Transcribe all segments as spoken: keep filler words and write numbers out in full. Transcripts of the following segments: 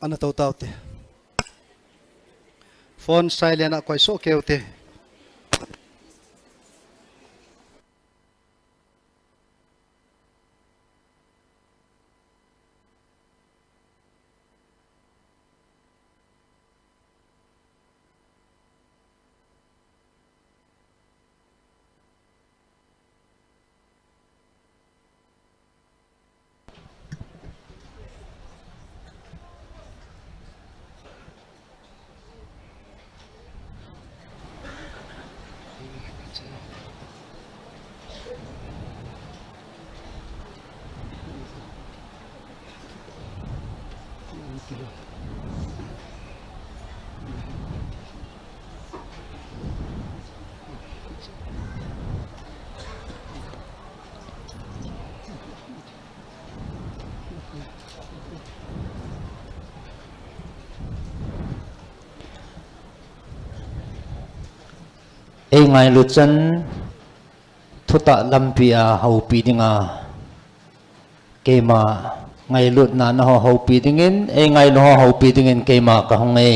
Ana to tau te. Phone silent a koi so keu te. Ei ngailu chan thutah lampi a houpi dinga keima ngailutna na ho houpi dingin, ei ngailu ho houpi dingin keima ka hung e.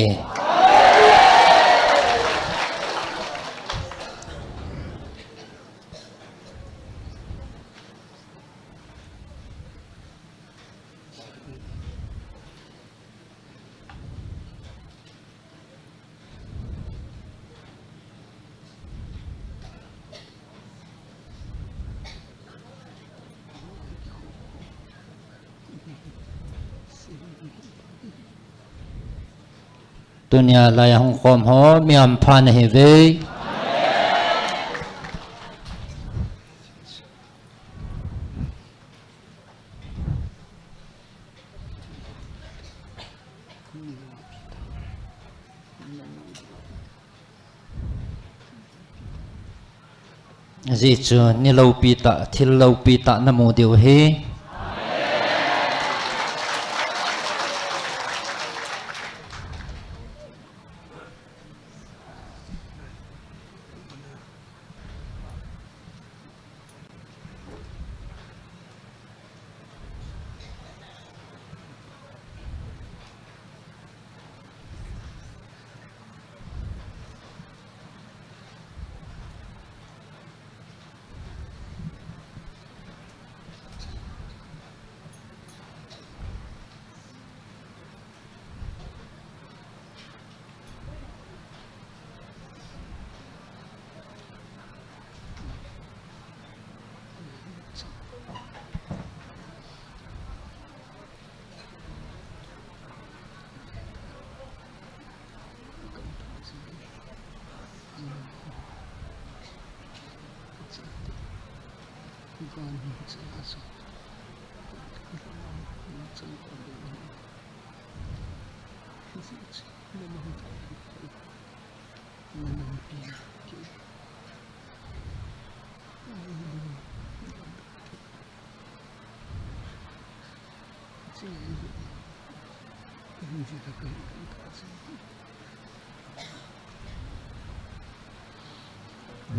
Tunia lai a hung khom ho, mi hampha na hi ve. Ajeh chu ni loupi tah, thil loupi tah na mu diu ahi.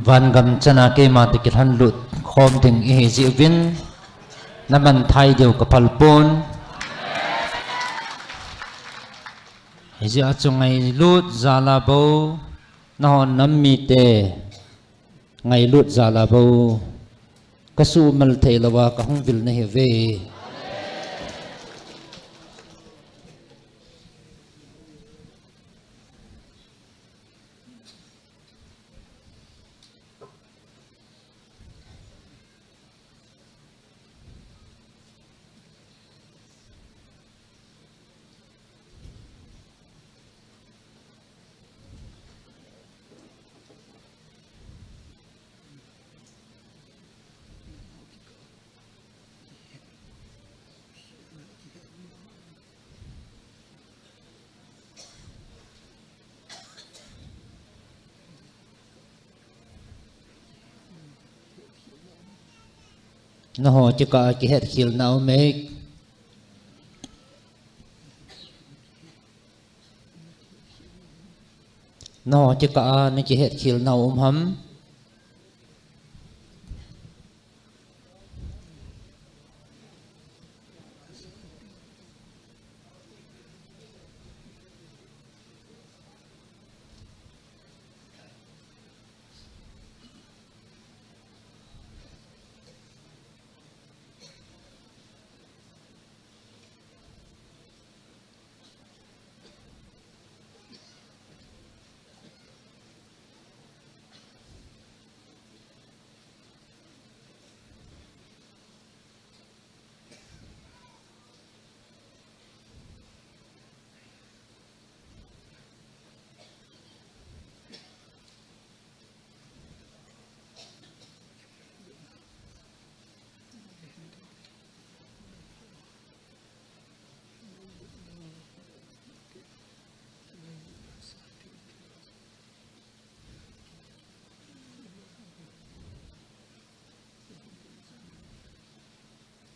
Van gam chana keima toh kilhon lut khom ding ihi jeh uvin, na man thei diu ka phal pon. Hijeh a chu ngailut jal a bou, nahon nam mite ngailut jal a bou, ka suhmil thei lou a ka hung vil na hi uve. Nangho kikah a kihetkhelna um e. Nangho kikah a nakihetkhelna um ham?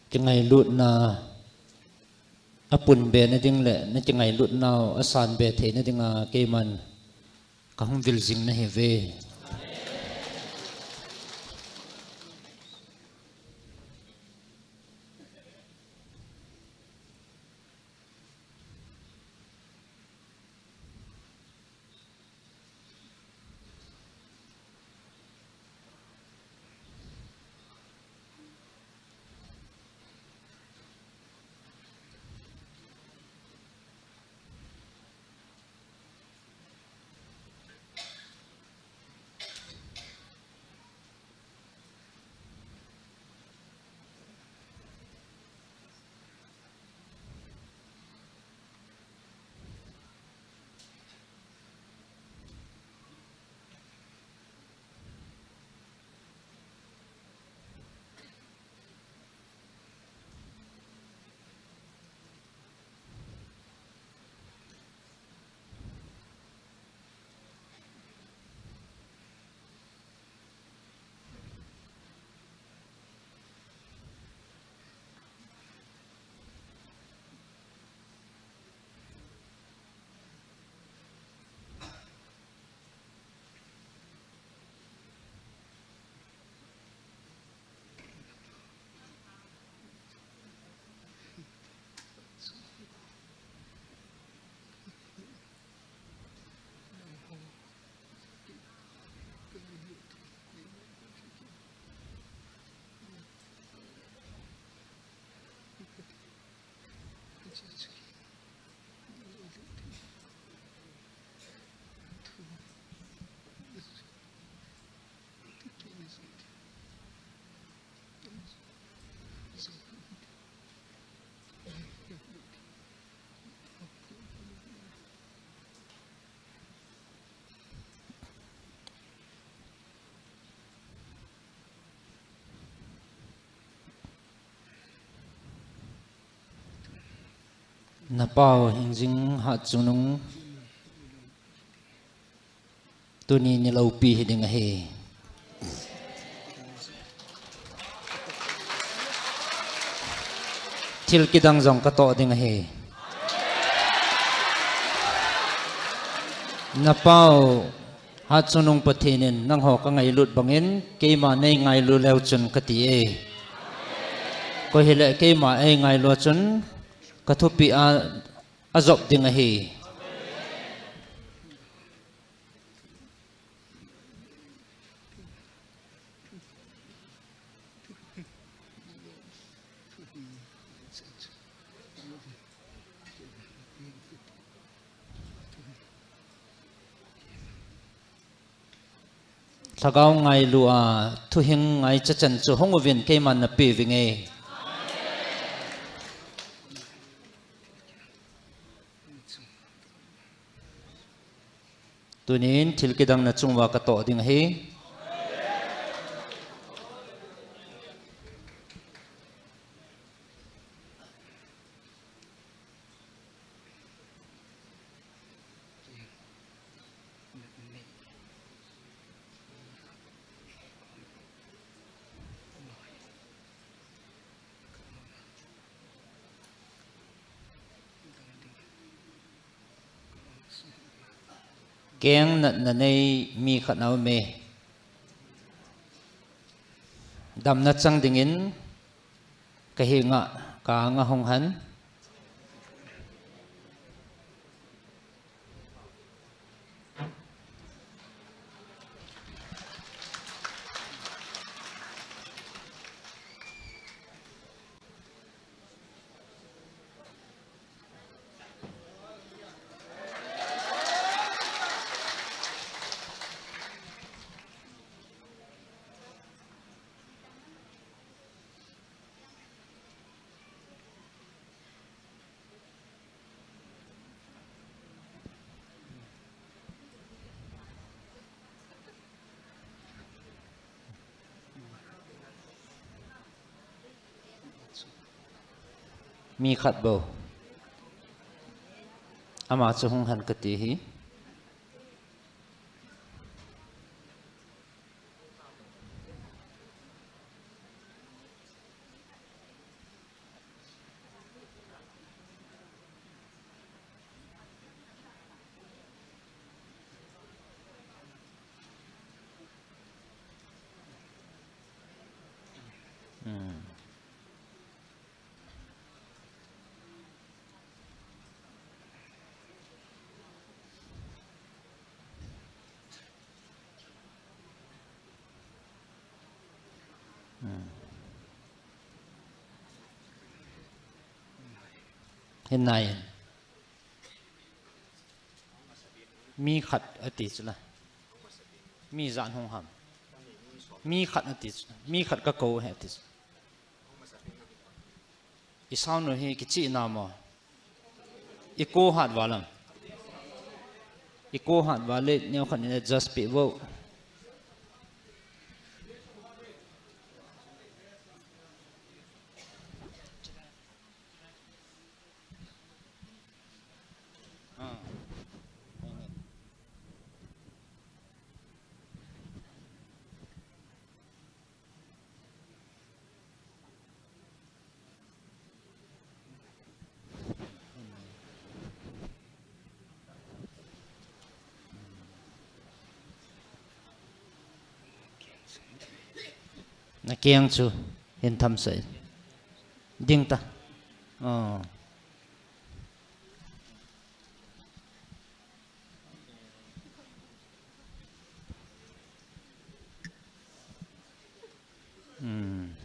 Kingailutna a pun be na ding le na kingailutna a san be thei na dinga keiman ka hung vil jing na hi ve. Na pau hingjing Hatchungnung tuni ni loupi hi ding ahi. Thil kidang jong ka toh ding ahi. Na pau Hatchungnung Pathen in nangho ka ngailut bangin keima nei ngailu leu chun ka ti e. Koi hileh keima ei ngailu chun ka thupi a, a jop ding ahi. Lhagao ngailu a thuhing ngaicha chan chu hung uvin keiman na pe vinge. Tunin thil kidang na chunguva ka toh ding ahi. Keng natna nei mi khat a um e. Damna chang dingin ka henga, ka anga hung hen. Mi khat bou. Ama chu hung hen kati hi. Hinai. Mi khat ati chu la. Mi jan hung ham. Mi khat ati chu. Mi khat ka kou ahi ati chu. I sound nu hi kichih na mo. I ko hat valam. I ko hat vale, neo khat in adjust pe vo. Na keng chu hin tham sah in. Ding ta. Oh. Hmm.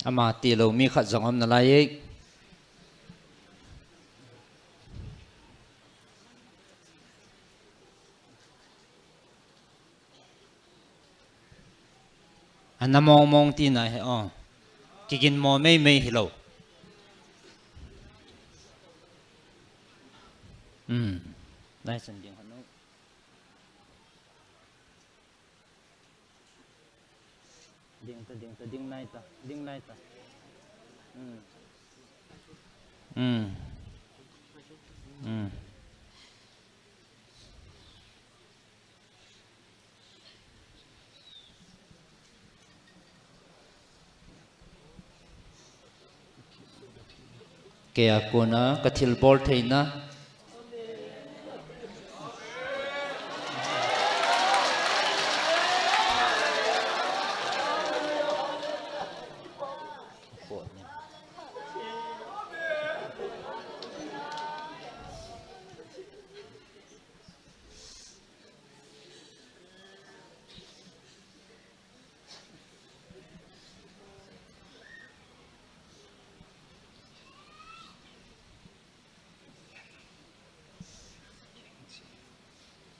Ama tilou mi khat jong um nalai e. Ana mong mong tina he, oh. Kigin mo mei mei hilou. Hmm. Nai san ding hanu. Ding ta, ding ta, ding nai ta, ding nai ta. Hmm. Hmm. Hmm. Kei a kona ka thilbol theina.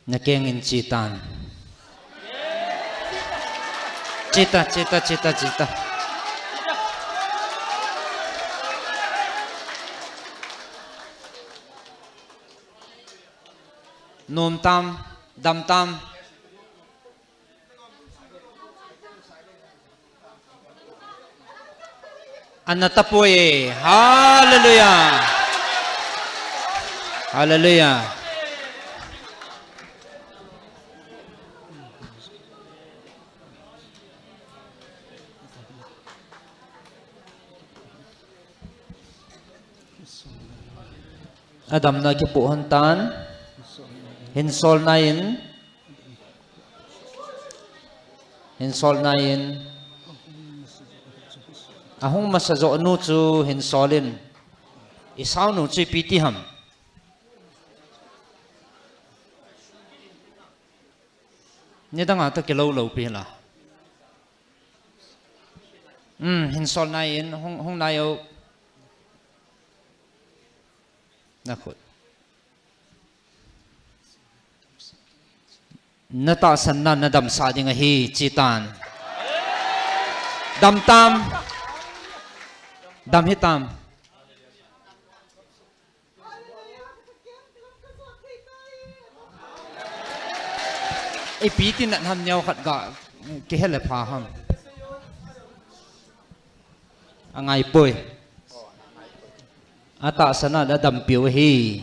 Na keng in chi tan. Chi ta, chi ta, chi ta, chi ta. Nom tam, dam tam. Ana tapoi. Hallelujah. Hallelujah. Adamna kipoh hon tan. Hin sol nai in. Hin sol nai in. Ahung masa jo nu chu hin sol in. I sound nu chu ipi ti ham. Nidang a ta kilou lou pi la. Hmm, hin sol nai in, hung, hung nai o. Na khut. Na tahsan na, na damsah ding ahi, chi tan. Dam tam. Dam hi tam. Ipi ti nat ham neo khat ga kihel le pha ham. Angai poi. Atahsan a da dampiu hi.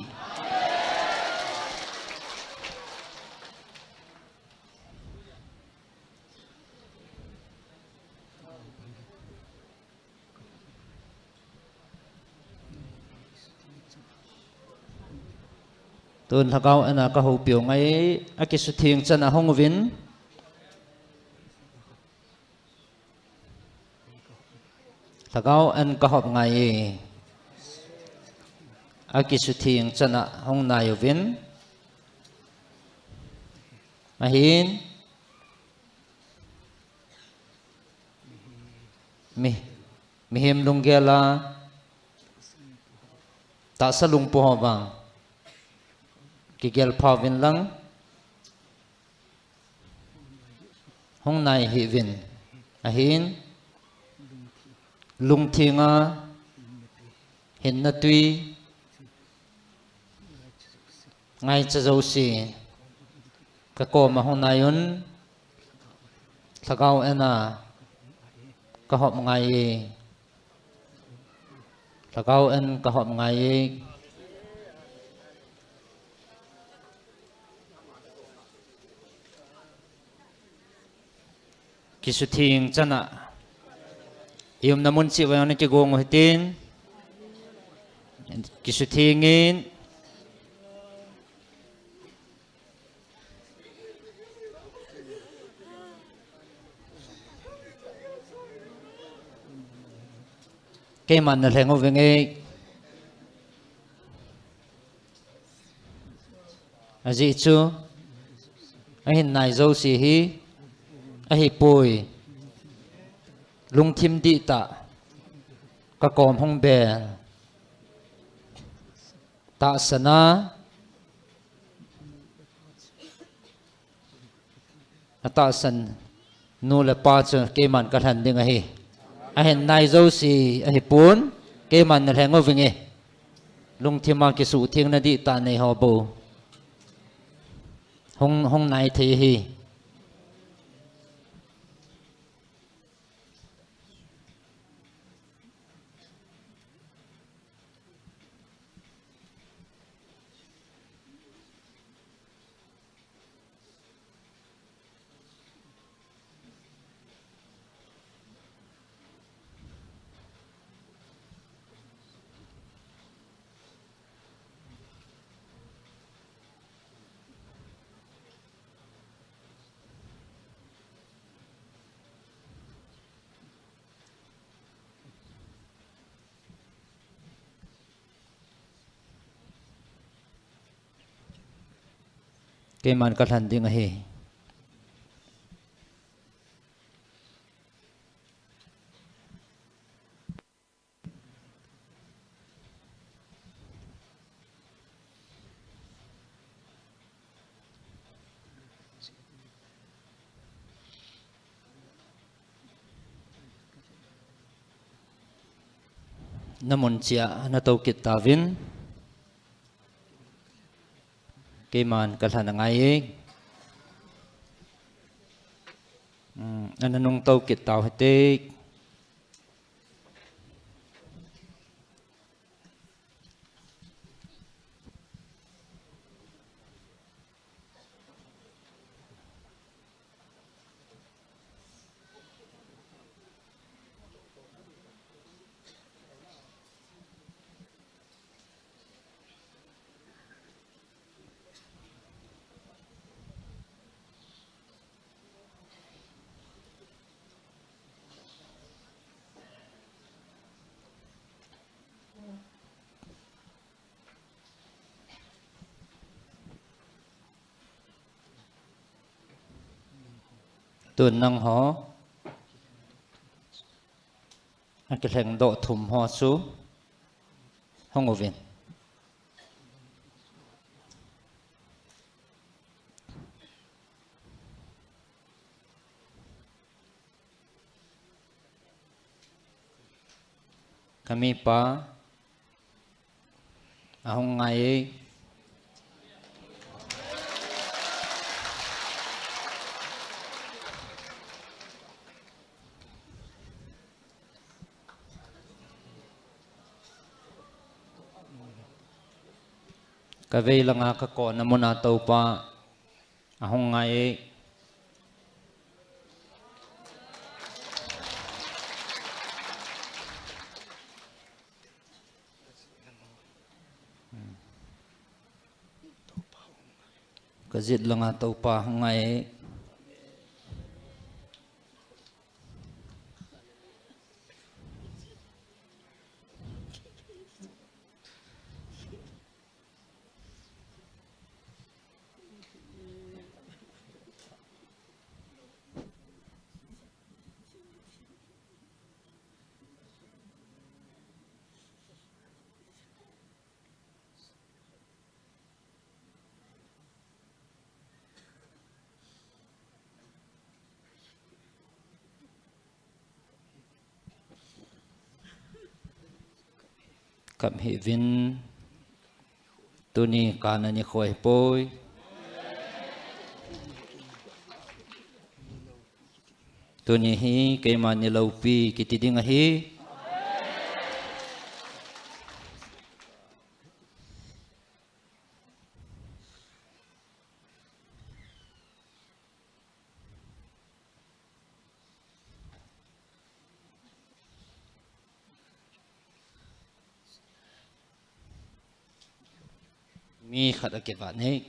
Tun lhagao ana ka houpiu ngai, akisutheng chana hung uvin. Lhagao an ka hop ngai e. Akisutheng chana hung nai uvin. Ahin. Mi, mihem lunggel a tahsa lungpo ho vang kigel pha uvin lang. Hung nai hih uvin. Ahin. Lungthenga. Hinna tui. Ngaicha jouse. Ka koma hung nai un. Lhagao ana. Ka hop ngai e. Lhagao an ka hop ngai e. Kisutheng chana. I umna mun cheh uva jong kigong u hitin. Kisutheng in. Keiman na lheng uvinge. Ajeh chu, ahin nai jouse hi, ahipoi. Lungthim dihtah, ka kom hung bel. Tahsan a, atahsan nu le pa chu keiman ka lhen ding ahi. Ahin nai jouse ahipon, keiman na lheng uvinge. Lungthima kisuhthengna dihtah nei ho bou. Hung, hung nai thei ahi. Keiman ka lhen ding ahi. Na mun cheh a na tou kit tauvin. Keiman ka lhen angai e. Um, ana nung tou kit tau hite. Tun nangho, akilheng doh thum ho chu hung uvin. Ka mipa ahung ngai e. Ka vei langa ka kona muna toupa ahung ngai e. Ka jet langa Toupa hung ngai. Kap hih uvin. Tuni kana nikho ahipoi. Tuni hi keima niloupi kiti ding ahi. Mi khat akivat nei.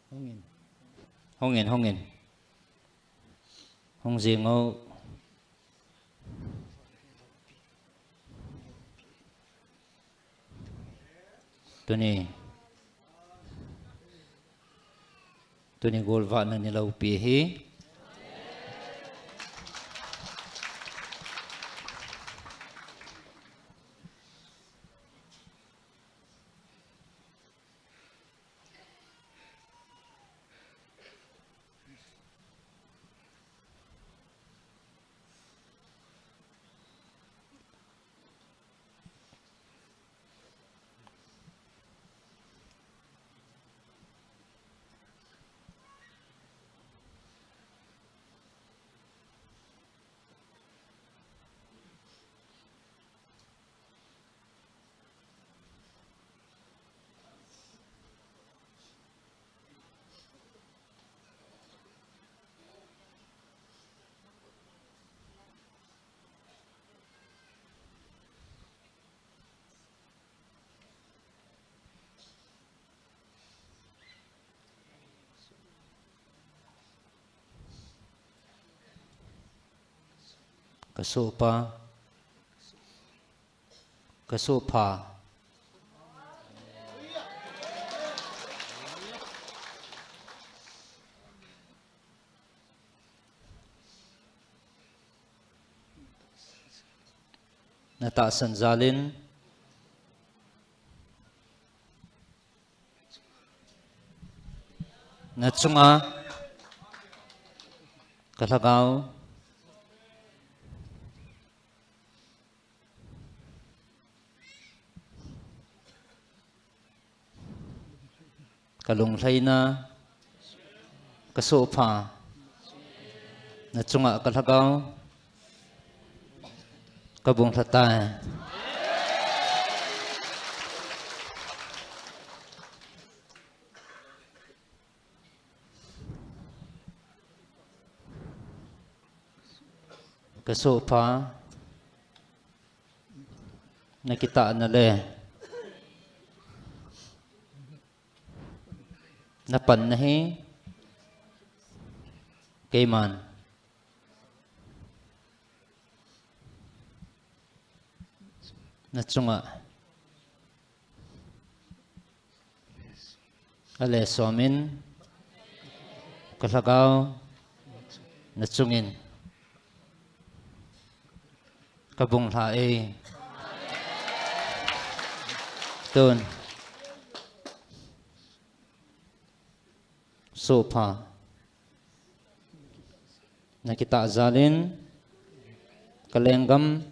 Hungin. Hungin, hungin. Hung jing o. Tuni. Tuni golvahna niloupi ahi. Ka sohpa. Ka sohpha. Na tahsan jal in. Na chunga ka lhagao. Ka lunglhaina, ka sohpha, na chunga ka lhagao, ka bung lha tai. Ka sohpha, na kitahna le na panna hi keiman na chunga a le somin ka lhagao na chungin ka bung lha e. Tun sohpha, na kitah jal in ka lenggam,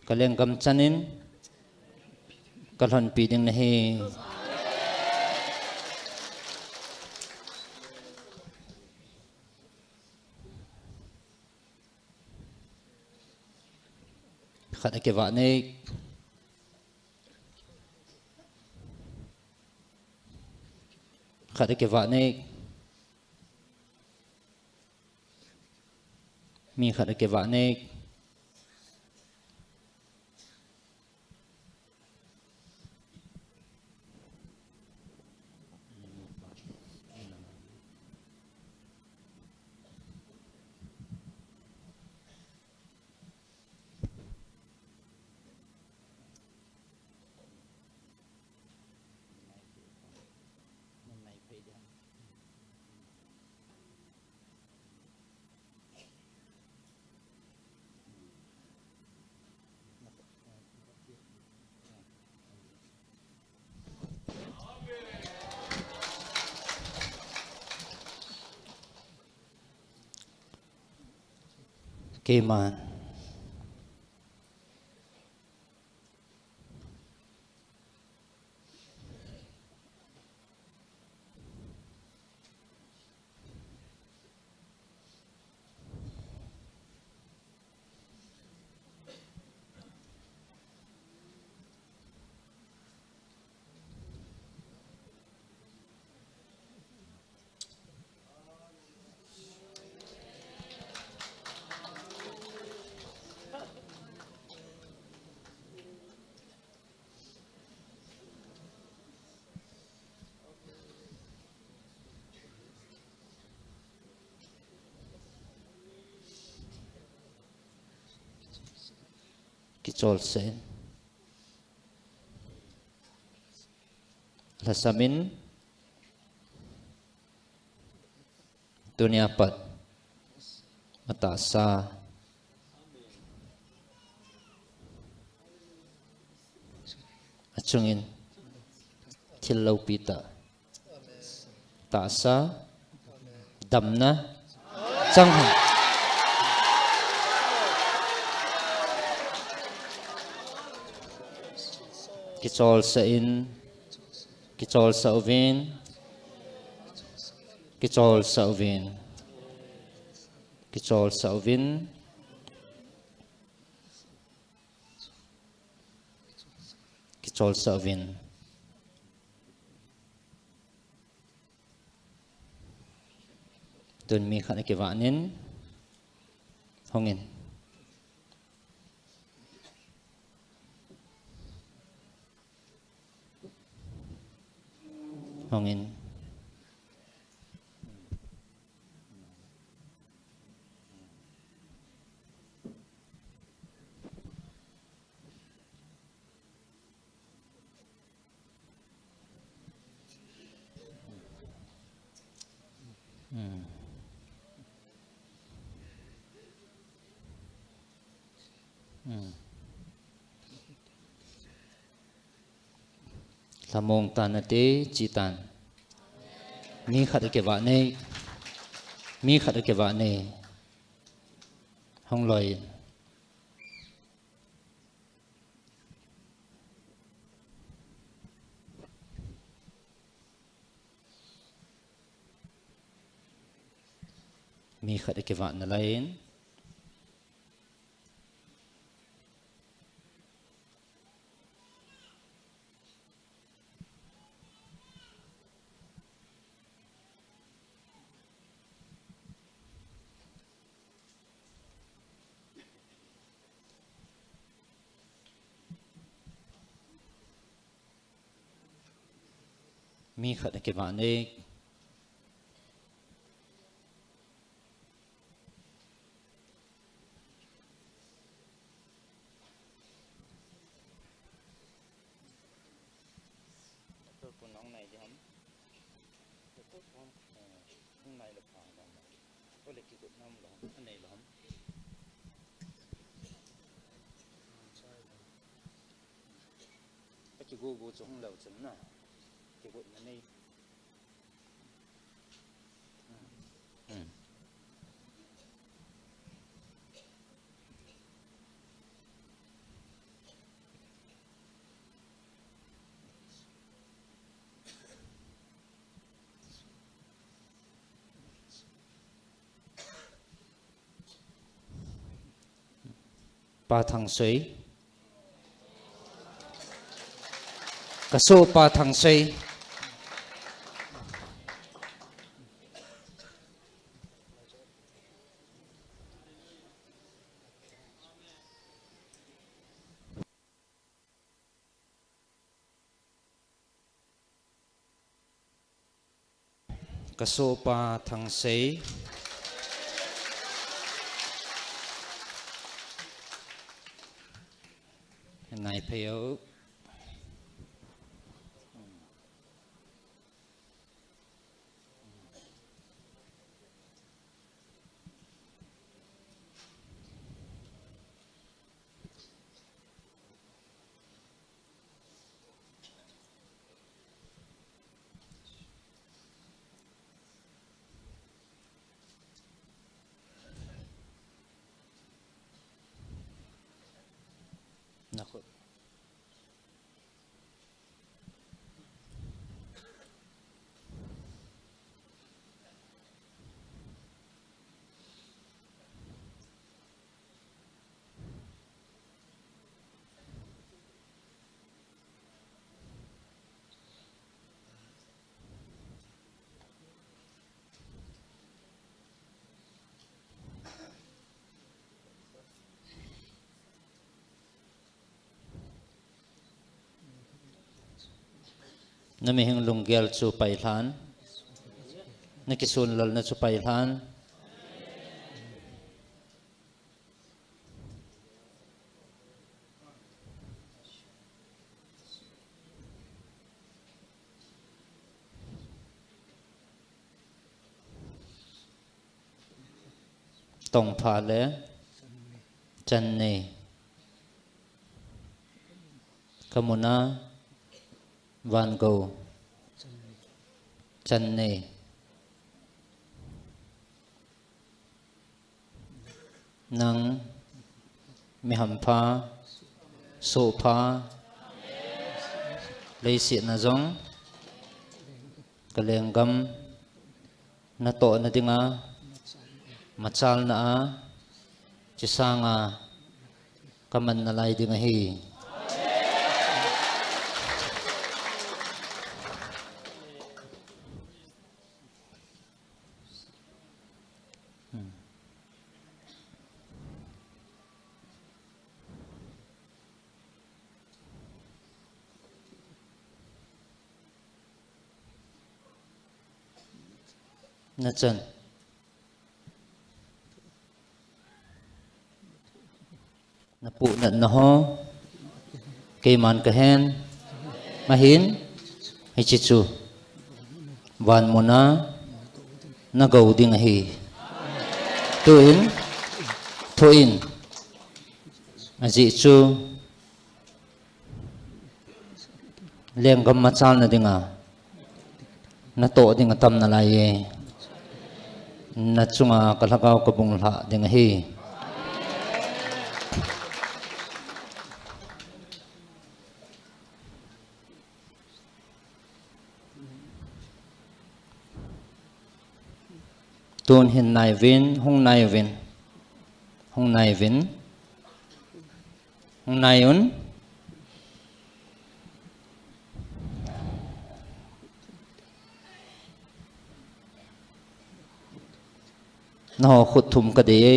ka lenggam chan in ka lhonpi ding na hi. Khat a kivah nei. Khat a kivah nei. Mi khat akivah nei. Keiman. Kicholsah in. Lhasam in. Tunia pat. Atahsa. Achungin. Thil loupi tah. Tahsa. Damna. Chang hen. Kicholsah in. Kicholsah uvin. Kicholsah uvin. Kicholsah uvin. Kicholsah uvin. Tun mi khat akivah in. Hongin. Hongin. Hmm. Hmm. Lhamong tan ati, chi tan. Mi khat akivah nei. Mi khat akivah nei. Hong loi. Mi khat akivah nalai in. Mi khat akivah nei. Doctor pun hong nai di ham. Doctor pun, eh, hong nai le pha dam. Ole kigot nam lo, anei lo ham. Akigo go chu hung lou chun na. Kigotna nei. Hmm. Pa Thangsei. Ka sohpa Thangsei. Ka sohpa Thangsei. Ngai phei o. Na mihing lunggel chu pailhan. Na kisunlolna chu pailhan. Tongpha le Chennai. Ka muna Van Gogh. Chennai. Nang mi hampha, sohpha, leiset a jong ka lenggam natohna dinga, machalna a, chisanga ka man nalai ding ahi. Hmm. Nachan. Napuh natna ho keiman kahen. Ahin, hiche chu van muna nagou ding ahi. Tuin, tuin, ajeh chu lenggam machalna dinga natoh ding atam nalai e. Nachunga ka lhagao kabunglhah ding ahi. Tun hin naiuvin, hung naiuvin, hung naiuvin, hung naiuvin. Nangho khut thum kadei e,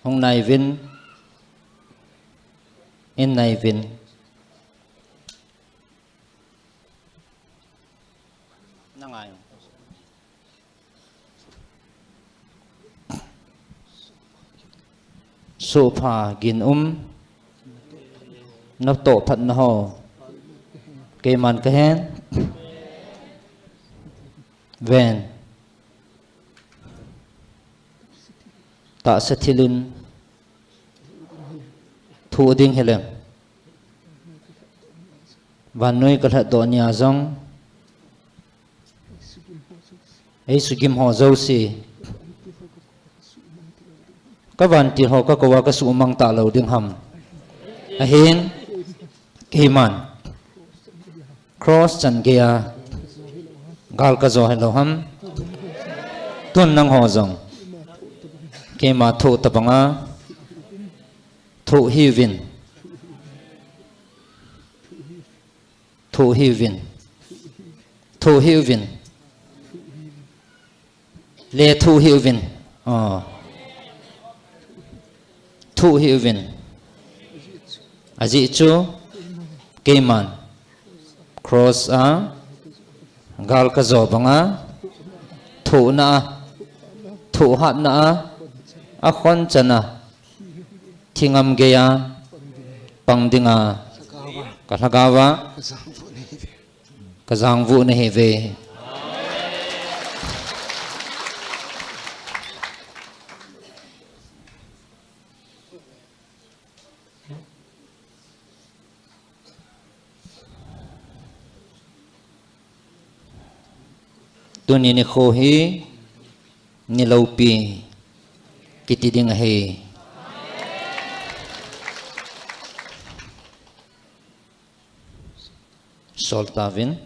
hung naiuvin, in naiuvin. Nangai. Sohpha ginum, natoh phatna ho keiman kahen. Ven. Tahsa thil in thoh ding hileh, vannoi kalhatdoh nia jong, eisugim ho jouse, kavantil ho kakouva kasuhmang talou ding ham. Ahin, keiman cross chan geiya gal kajo hilou ham. Tun nangho jong keima thoh tobanga thoh hih uvin. Thoh hih uvin. Thoh hih uvin. Le thoh hih uvin. Oh. Thoh hih uvin. Ajeh chu keiman cross a gal kajo banga thohna a, thohhatna a, akhon chana, thingam geiya pang dinga ka lhagaova ka jangvuh nahiuve. Tuni nikho hi niloupi kiti ding ahi. Sol tauvin.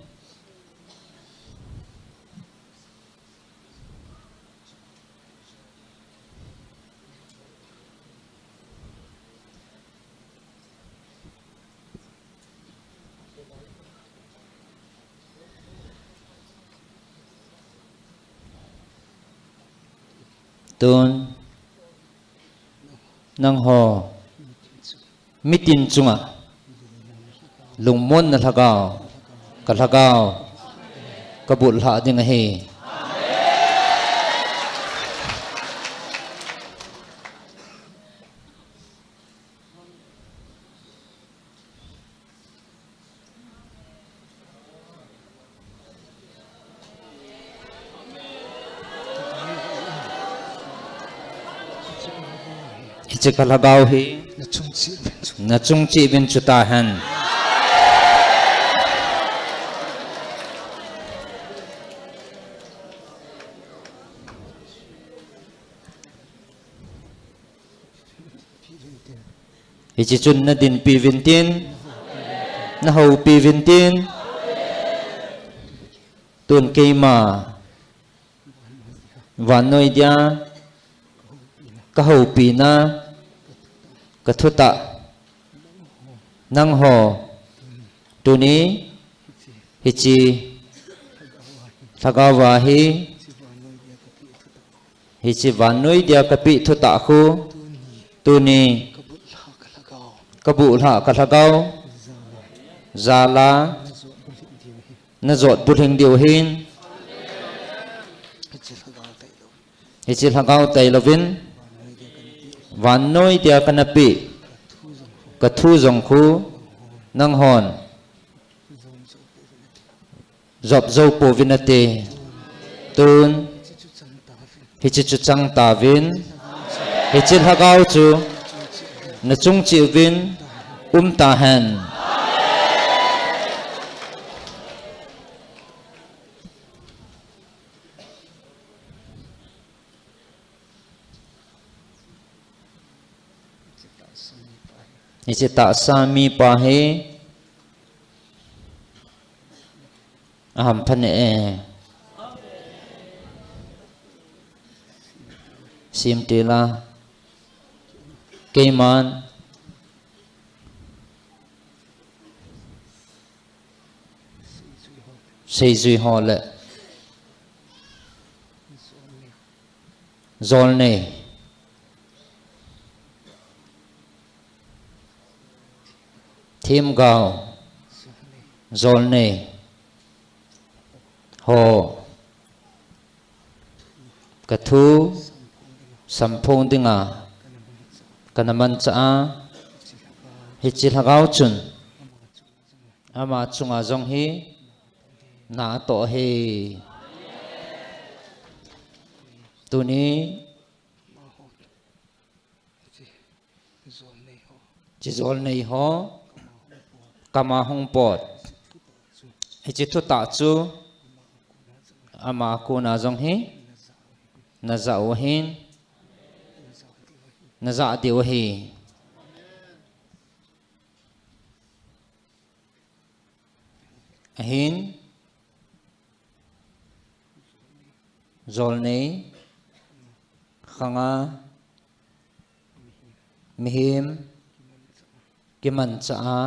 Tun nangho mitin chunga lungmonna lhagao, ka lhagao ka bulhah ding ahi. Hiche ka lhagao hi nachung cheh uvin chutahen. Hiche chun nadinpi uvin tin, nahoupi uvin tin, tun keima vannoi dia ka houpina, ka thutah, nangho tuni hiche lhagaova hi, hiche vannoi dia kapeh thutah khu tuni ka bulhah ka lhagao jala najot bulhing diu ahin. Hiche lhagao tailouvin vannoi dia kana peh ka thu jong khu nanghon jop jou pouvin nate. Tun hiche chu chang tauvin, hiche lhagao chu nachung cheh uvin umtahen. Hiche tahsa mipa hi ahamphat e. Simtila keiman seijui ho le jolnei, themgao, jolnei ho ka thu samphong dinga kana manchah a, hiche lhagao chun ama chunga jong hi na atoh ahi. Tuni hiche jolnei ho kama hung pot, hiche thutah chu ama kona jong hi najah u ahin, najah diu ahi. Ahin, jolnei khanga mihem kimanchah a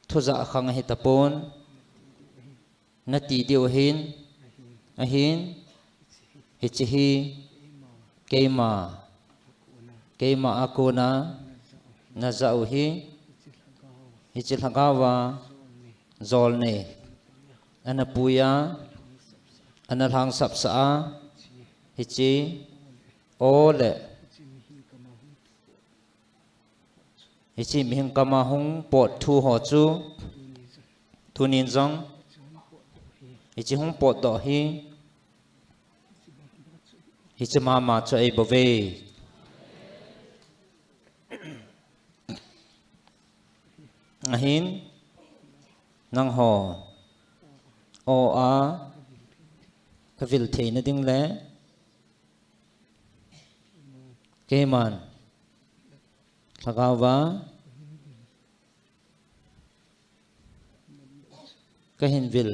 thujah khang ahitapon nati diu ahin, ahin, hiche hi keima, keima a kona najah u hi, hiche lhagaova jolnei ana puiya, ana lhangsap sah a, hiche o le hiche mihing kama hung pot thu ho chu tunin jong hiche hung potdoh hi hiche mama chu ahi bouve. Ahin nangho o a kavil theina ding le keiman lhagao va kahin vil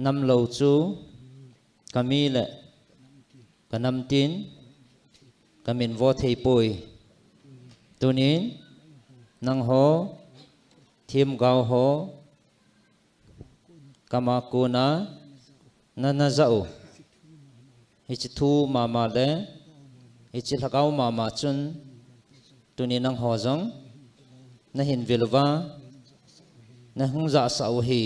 namlou chu kami le kanamtin kamin vo thei poi. Tunin nangho themgao ho kama kona nana jah u hiche thu mama le hiche lhagao mama chun tunin nangho jong nahin vil uva nahung jahsah u ahi.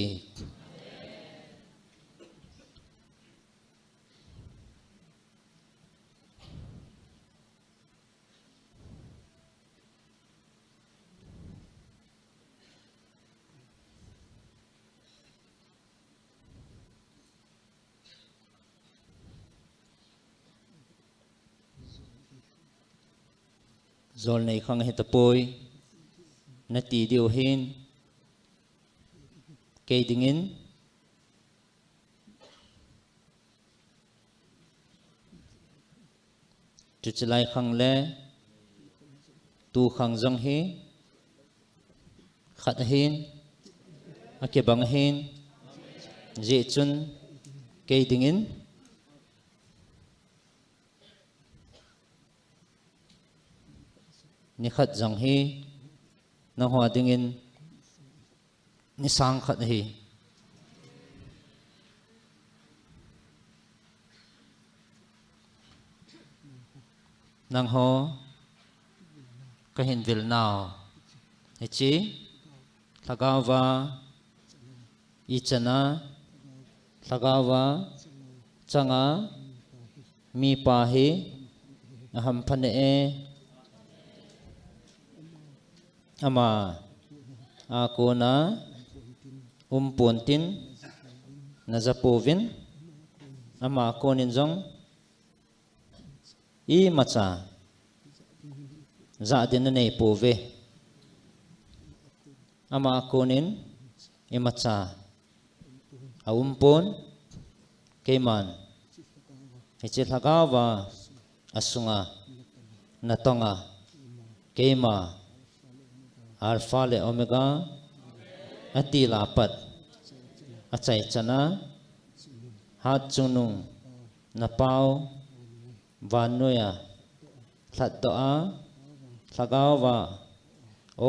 Jolnei khang ahi tapoi nati diu hin kei dingin chuche lai khang le tu khang jong hi khat ahin akibang ahin hijeh chun kei dingin nikhat jong hi nangho dingin ni sang khat ahi. Nangho kahin vil nau hiche lhagao va ichan a lhagao va chang a mipa hi ahampha neh e. Ama a kona umpon tin naja pouvin ama konin jong imacha jah din nanei pouve. Ama konin imacha aumpon. Keiman hiche lhagao va asunga natonga keima Alpha le Omega atil a pat achaichan a hatchungnung napao vannoiya lhatdoh a lhagao va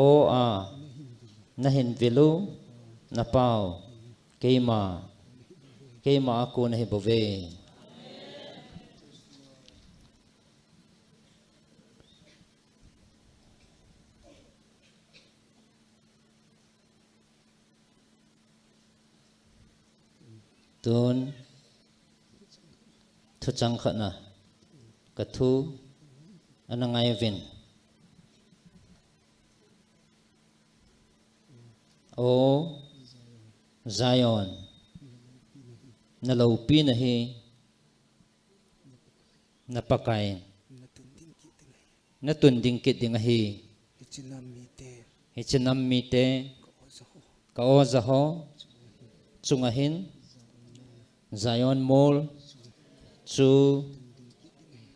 o a nahin vil u napao keima keima a kon ahi bouve. Tun thuchang khat na kathu ana ngai uvin. O Zion, na loupina hi na Pakai natun ding kit ding ahi. Hiche nam mite ka oja ho chunga hin Zion mol chu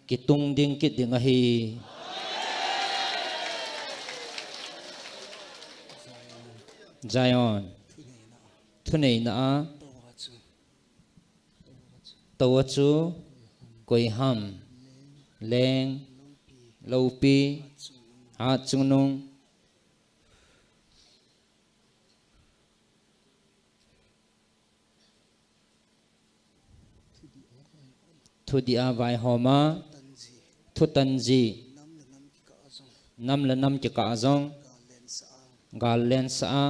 kitung ding kit ding ahi. Zion thuneina a tou a chu koiham, leng, loupi, hatchungnung, thudih a vaihom a, thutan ji, nam le nam kikah a jong gal lensah a,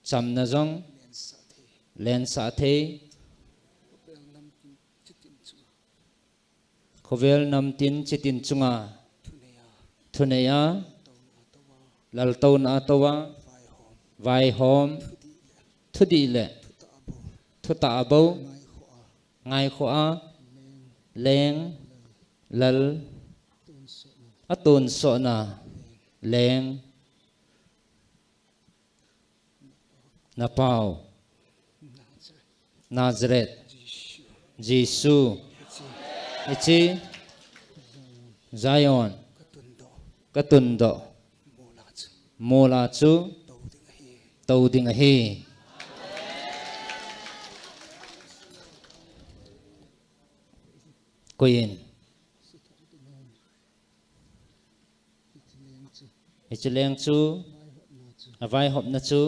chamna jong lensah thei. Khovel namtin chitin chunga thuneiya, laltouna a toa, vaihom, thudih le thutah a bou, ngaikhoa, leng, lal, atonsotna leng, napau Nazareth Jesu, hiche Zion katundoh mola chu tou ding ahi. Koiyin. Hiche leng chu, avaihopna chu,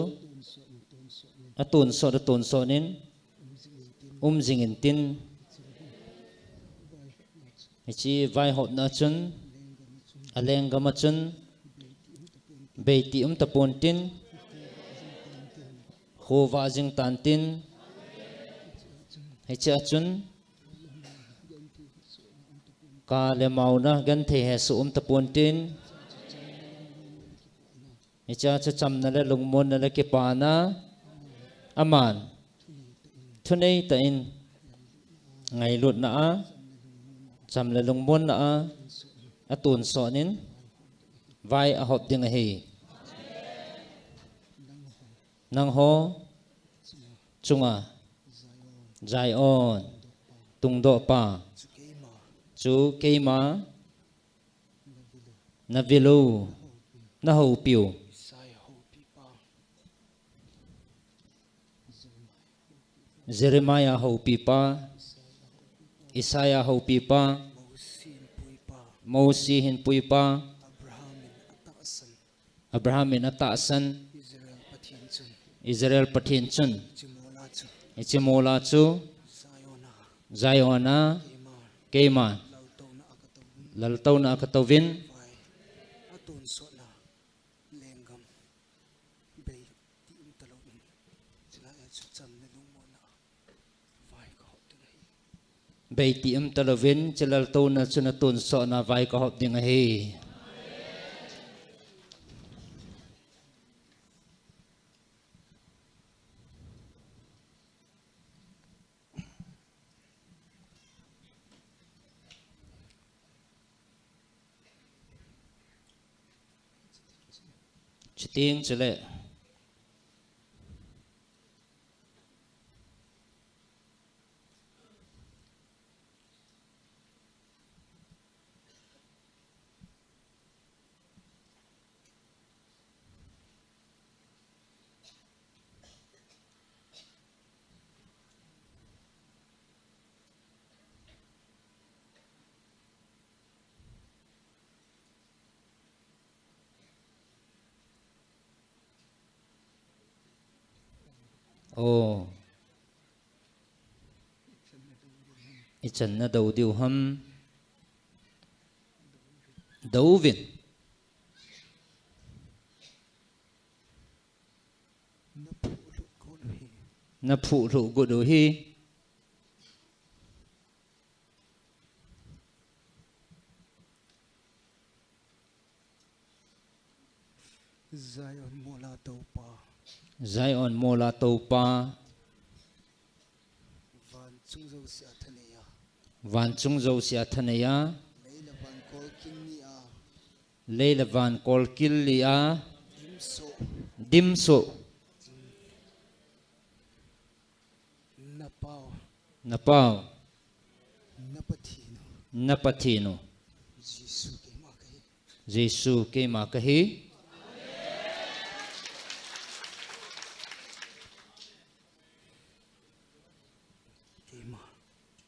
atonsot, atonsot in, umjing intin. Hiche vaihopna chun, alenggam a chun, beiti umtapontin, khovah jing tantin, hiche a chun, ka le mauna genthei hesoh umtapontin, hiche a chu chamna le lungmonna le kipana, aman thuneitah in ngailutna a, cham le lungmonna a, atonsot in, vai ahop ding ahi. Nangho chunga Zion tungdohpa chu keima navilou, nahoupiu, Jeremiah houpipa, Isaiah houpipa, Mosi hinpuipa, Abraham in atahsan, Israel Pathen chun, hiche mola chu Zion a keiman laltouna a katouvin, beiti umtalouvin, hiche laltouna chun atonsotna vai kahop ding ahi. Chuteng chule Ichan nadou diu ham? Douvin. Naphuhlhuh got u hi. Zion mola toupa. Zion mola toupa. Van chung jousea thaneiya. Van chung jousea thaneiya. Lei le van kolkil nia. Lei le van kolkil nia. Dimsoh. Dimsoh. Napau. Napau. Napathen u. Napathen u. Jesu keima kahi. Jesu keima kahi. Keima.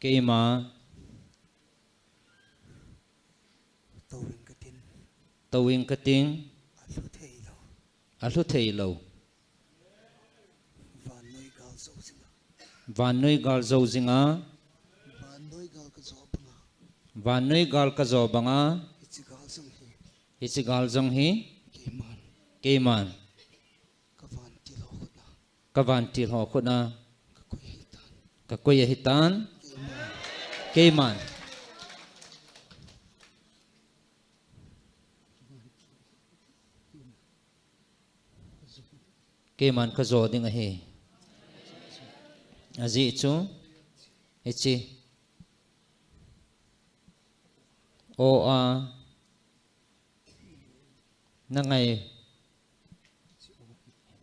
Keima. Touvinge kating. Touvinge kating. Alhu theilou. Alhu theilou. Vannoi gal jou jinga. Vannoi gal jou jinga. Vannoi gal kajo banga. Vannoi gal kajo banga. Hiche gal jong hi. Hiche gal jong hi. Keiman. Keiman. Kavantil ho khutna. Kavantil ho khutna. Kakoi ahitan. Kakoi ahitan. Keiman. Keiman kajo ding ahi. Ajeh chu, hiche. O a. Nangai.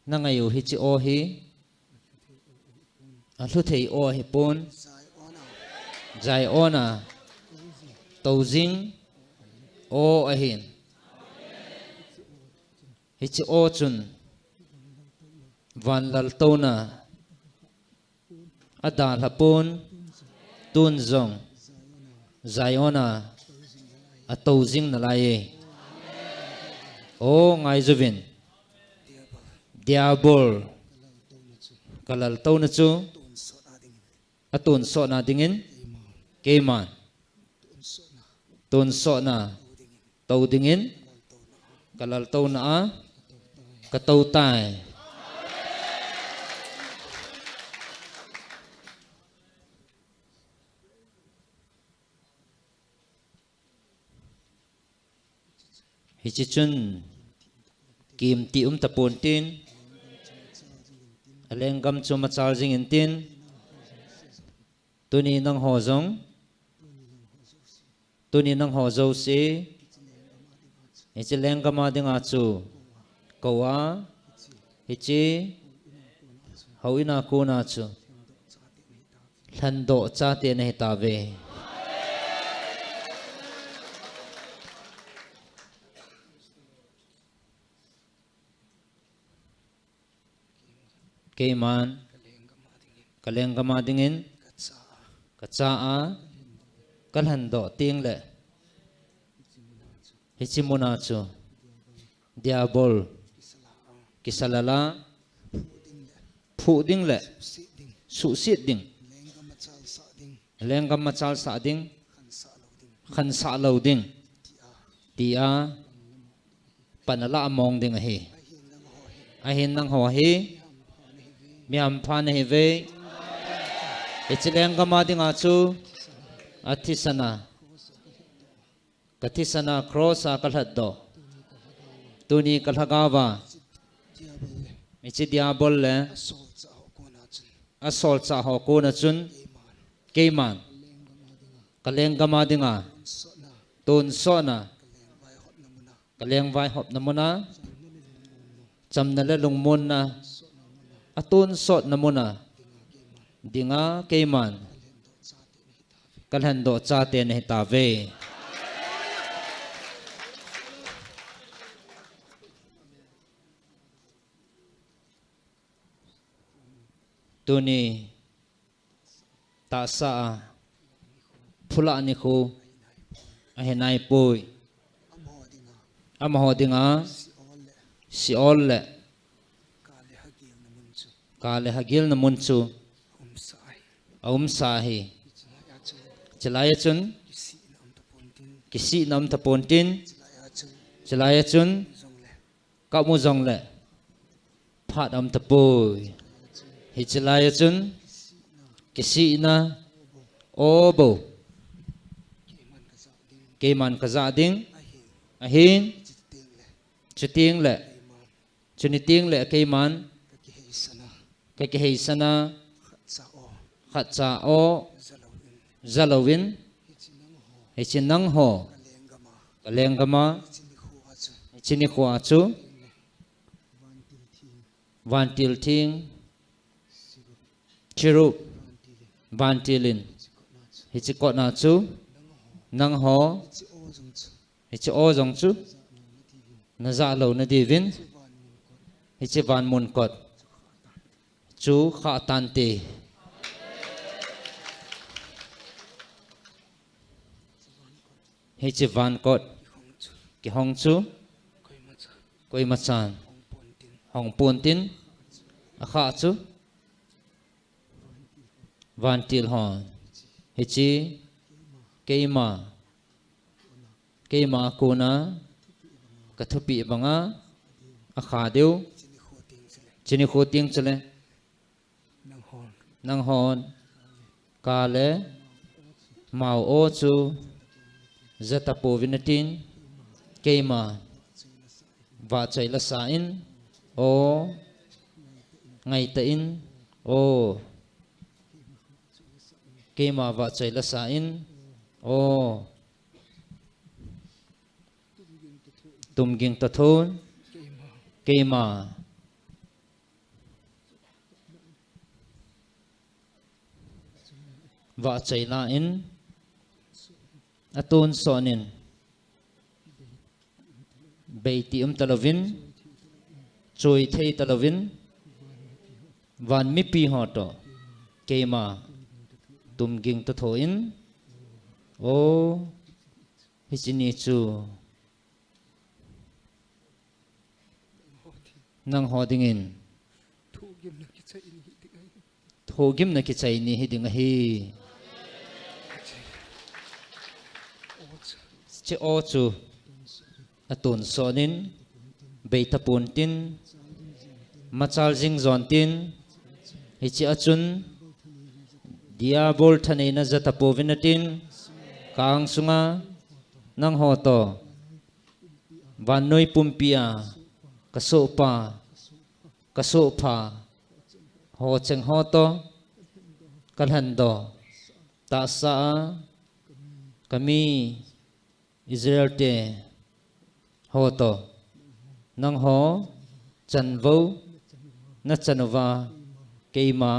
Nangai u hiche o hi. Alhuthei o ahipon. Zion a. Toujing. O ahin. Hiche o chun. Van laltouna. Adalhapon. Tun jong. Zion a. Atoujing nalai e. O ngaijuvin. Diabol. Kalaltouna chu. Atonsotna dingin. Keiman. Tonsotna. Tou dingin. Kalaltouna a. Katou tai. Hiche chun, kimti umtapon tin, alenggam chu machal jingin tin, tuni nangho jong, tuni nangho jouse, hiche lenggam a dinga chu, kou a, hiche, houin a kona chu, lhendoh chate nahitauve. Keiman, kalenggam a dingin, kacha a, kalhendoh tengle, hiche muna chu, Diabol, kisalala, phuh dingle, suhset ding, lenggam machalsah ding, khansah lou ding, tia, pan alah mong ding ahi. Ahin nangho hi, mihampha nahiuve. Hiche lenggam a dinga chu, athisana, kathisana cross a kalhatdoh. Tuni kalhagao a, hiche Diabol le, asolchah ho kona chun, keiman, kalenggam a dinga, tonsotna, kalengvaihopna muna, chamna le lungmonna, atonsotna muna, dinga keiman, kalhendoh chate nahitauve. Tuni, tahsa a, phulah nikho, ahinaipoi. Amaho dinga, Sheol le, kale hagilna mun chu, aumsa ahi. Chulai a chun, kisihna umtapon tin, chulai a chun, kamu jongle, phat aumtapoi. Hiche lai a chun, kisihna, o bou, keiman kajah ding, ahin, chutengle, chuni tengle keiman, kakiheisana, khatcha o, jalouvin, hiche nangho, kalenggam a, hiche nikho a chu, vantil theng, cherub, vantil in, hiche kotna chu, nangho, hiche o jong chu, najah louna diuvin, hiche vanmun kot chu khah tante. Hiche vankot kihong chu, koimachan hongpon tin, akhah chu, vantil hon, hiche, keima, keima a kona, kathupeh banga, akhah diu, chuni nikho teng chule, nanghon, kale, Mao o chu jatapouvin atin, keima vahchoi lasa in, o ngaitah in, o keima vahchoi lasa in, o tumging toh thon, keima vahchoi la in, atonsot in, beiti um talouvin, choi thei talouvin, van mipi ho toh keima tumging toh thon, o, hiche ni chu nangho dingin thohgimna kichai ni hiding ahi. Hiche o chu atonsot in, beitapon tin, machal jing jon tin, hiche a chun diabol thaneina jatapouvin atin, ka angsunga nangho toh vannoi pumpia kasohpa, kasohpha, hocheng ho toh kalhendoh tahsa a kami Israel te ho toh nangho chanvou nachan uva, keima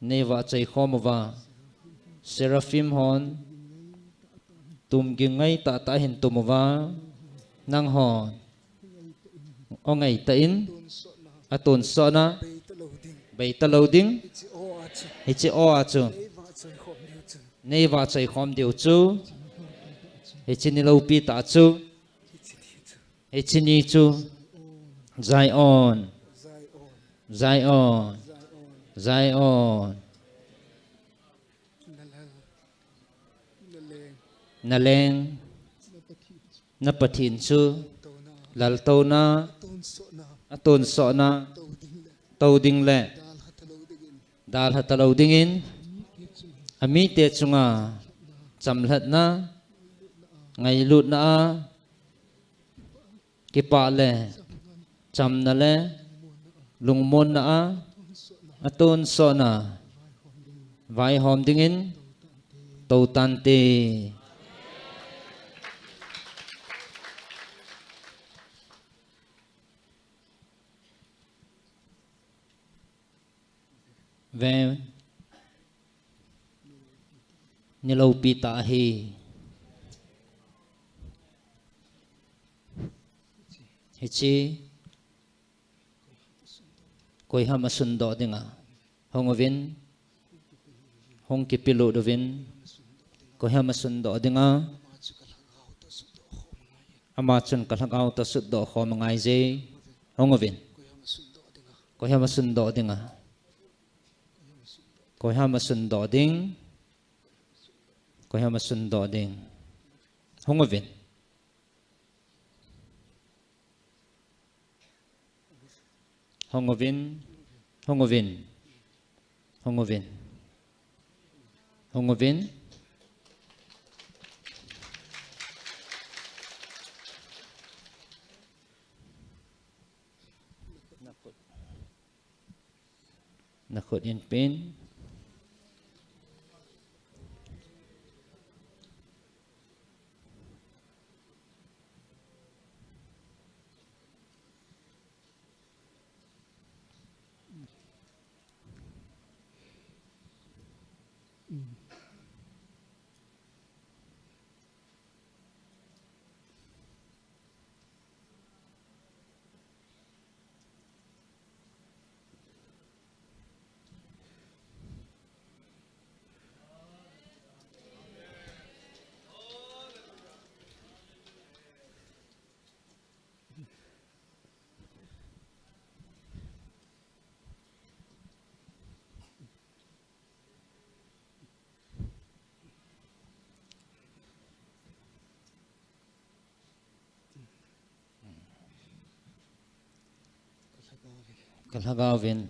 neivahchoi khom uva, seraphim hon tumging ngaitah tah ahin tum uva, nanghon o ngaitah in, atonsot na beitalou ding, hiche o a chu neivahchoi khom diu chu, hiche ni loupi tah chu, hiche ni chu, Zion, Zion, Zion, naleng, na Pathen chu laltouna, atonsot na tou ding le dalha talou dingin, amite chunga chamlhatna, ngailutna a kipah le chamna le lungmonna a atonsot na vaihom dingin tou tante. Ven, ni loupi tah ahi. Hiche koiham asundoh dinga hung uvin, hung kipelut uvin, koiham asundoh dinga, ama chun kalhagao toh sutdoh khom angaije. Hung uvin. Koiham asundoh dinga, koiham asundoh ding, koiham asundoh ding. Hung uvin. Hung uvin, hung uvin, hung uvin, hung uvin. Nakhut in pen. Kalhagaovin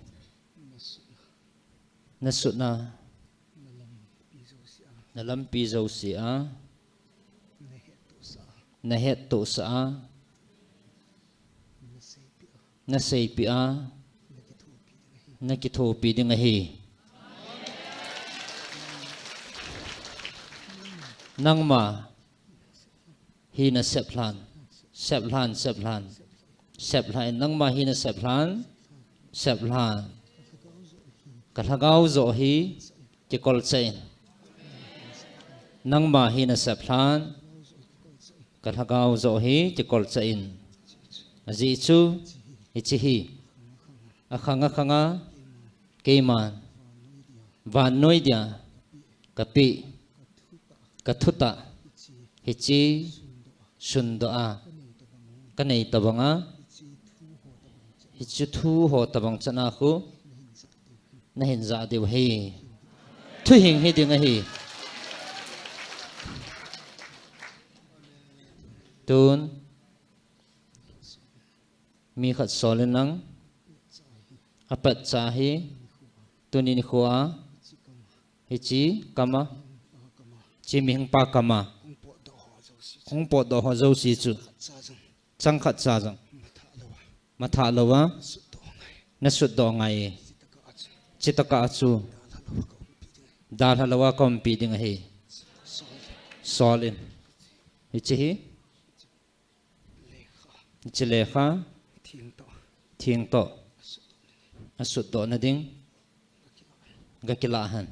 nasutna Na lampi jouse a, na hettohsah a, na seipeh a, na kithopi ding ahi. Nangma hi na seplhan, seplhan, seplhan, seplhan, nangma hi na seplhan, seplhan. Ka lhagao joh hi kikolchah in. Nangma hi na seplhan, ka lhagao joh hi kikolchah in. Ajeh chu, hiche hi, akhang akhang a, keiman, vannoi dia, kapeh, ka thutah, hiche, sundoh a, kanei tobang a, hiche thu ho tobang chan a khu, nahin jah diu ahi. Thuhing hiding ahi. Tun, mi khat sol in lang, apatcha hi, tuni nikho a, hiche kam a, hiche mihing pa kam a, hung potdoh ho jouse chu, chang khatcha jong, mathah lou a, nasutdoh ngai e. Chutah a chu, dalha lou a kaumpi ding ahi. Sol in. Hiche hi, hiche lekha, theng toh, asutdohna ding, gakilah hen.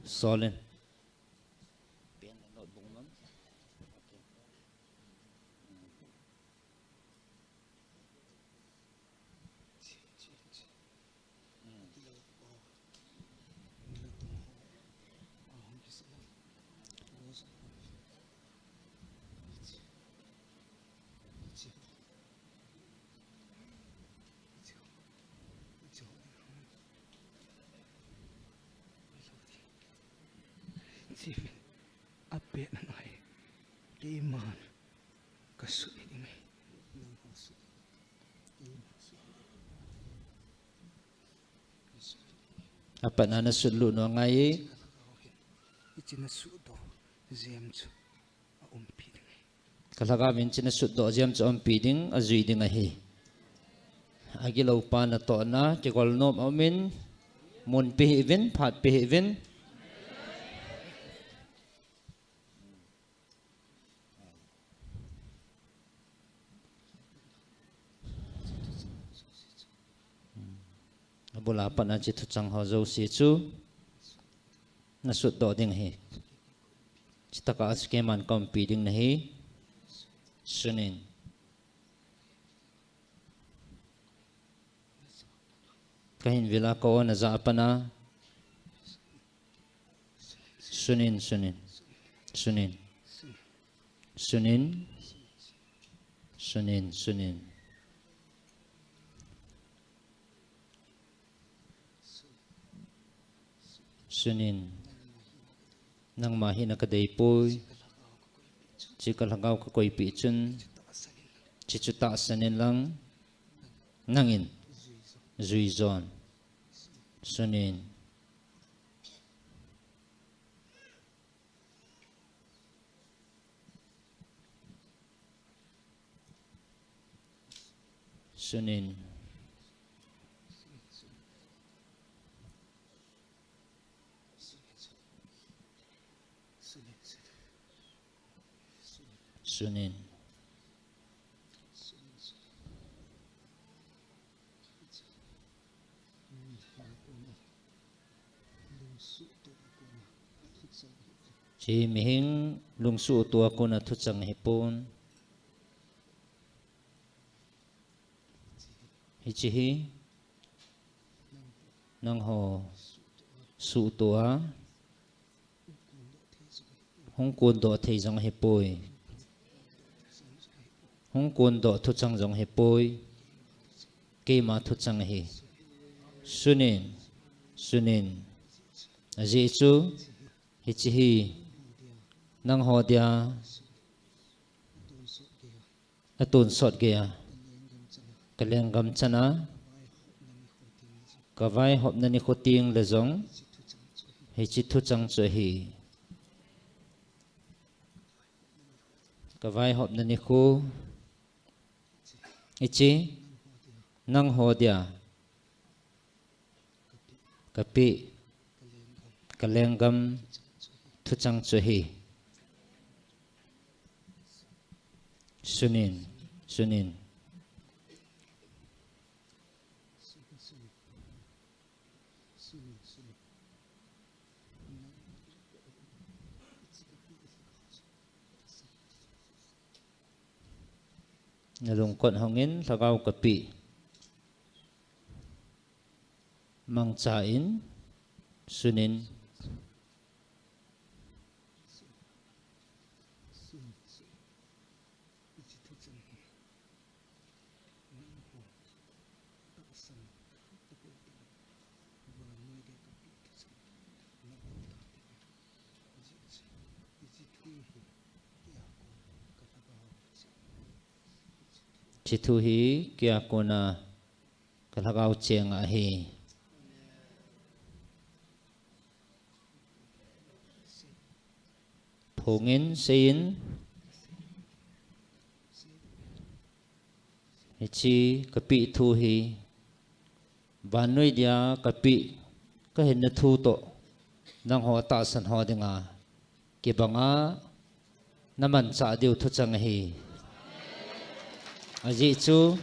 Sol in. Apet nai, keiman kasut ding ahi. Apatna nasutlut u angai e. Hiche nasutdoh jeng chu aumpi ding ahi. Ka lhagao in hiche nasutdoh jeng chu aumpi ding, ajui ding ahi. Agilou pa natohna, kigolnom aumin, mun pe hih uvin, phat pe hih uvin. Abul a pat a hiche thuchang ho jouse chu nasutdoh ding ahi. Chutah a chu keiman kaumpi ding nahi. Sun in. Kahin vil a ka-on a jah a pat a. Sun in, sun in. Sun in. Sun in. Sun in, sun in. Sun in. Nangma hina kadei poi. Hiche ka lhagao kakoipeh chun, hiche chu tahsan in lang, nangin jui jon. Sun in. Sun in. Sun in. Hiche mihing lungsuhtoh a kona thuchang ahipon. Hiche hi nangho suhtoh a hung kondoh thei jong ahipoi. Hung kondoh thuchang jong ahipoi. Keima thuchang ahi. Sun in, sun in. Ajeh chu, hiche hi nangho dia atonsot geiya kalenggam chana kavaihopna nikho tengle jong hiche thuchang chu ahi. Kavaihopna nikho. Hiche, nangho dia. Kapeh. Kalenggam. Thuchang chu ahi. Sunin. Sunin. Nalungkot hongin lhagao kapeh. Mangcha in, sunin. Hiche thu hi keiya kona kalhagao cheng ahi. Phongin, seiyin. Hiche kapeh thu hi vannoi dia kapeh, kahinna thu toh, nangho tahsan ho dinga kibanga namanchah diu thuchang ahi. Ajeh chu,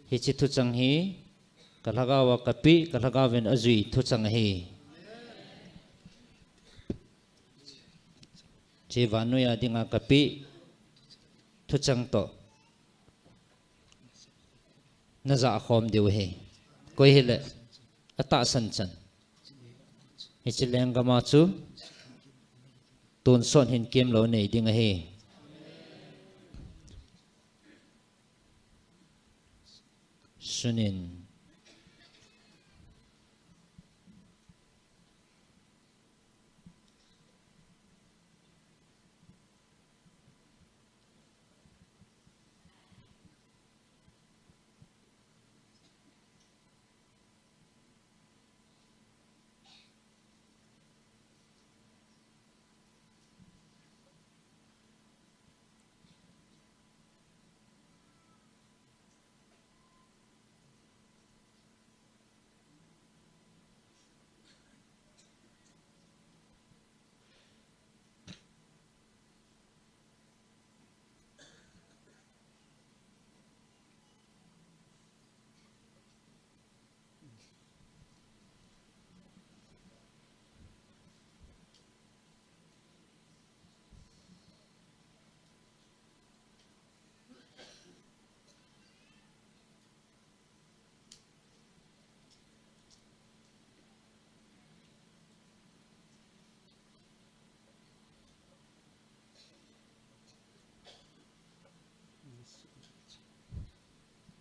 hiche thuchang hi kalhagaova kapeh, kalhagaovin ajui thuchang ahi. Hiche vannoi a dinga kapeh thuchang toh najah khom diu ahi. Koi hile atahsan chan, hiche lenggam a chu tonsot hinkemlou nei ding ahi. Sunin.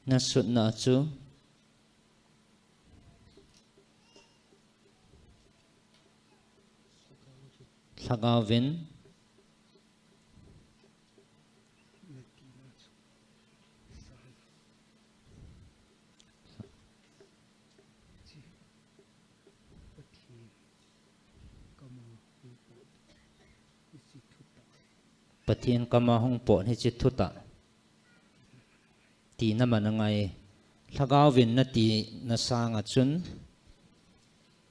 Nasutna chu lhagaovin Pathen kama hung pot hiche thutah ti naman angai. Lhagaovin nati na sanga chun,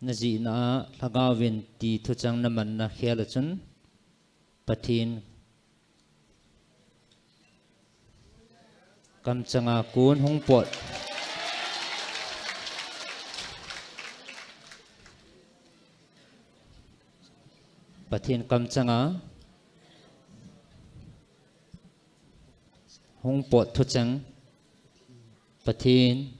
najihna a lhagaovin ti thuchang naman na khel a chun, Pathen kamchanga kon hung pot. Pathen kamchanga hung pot thuchang. Pathen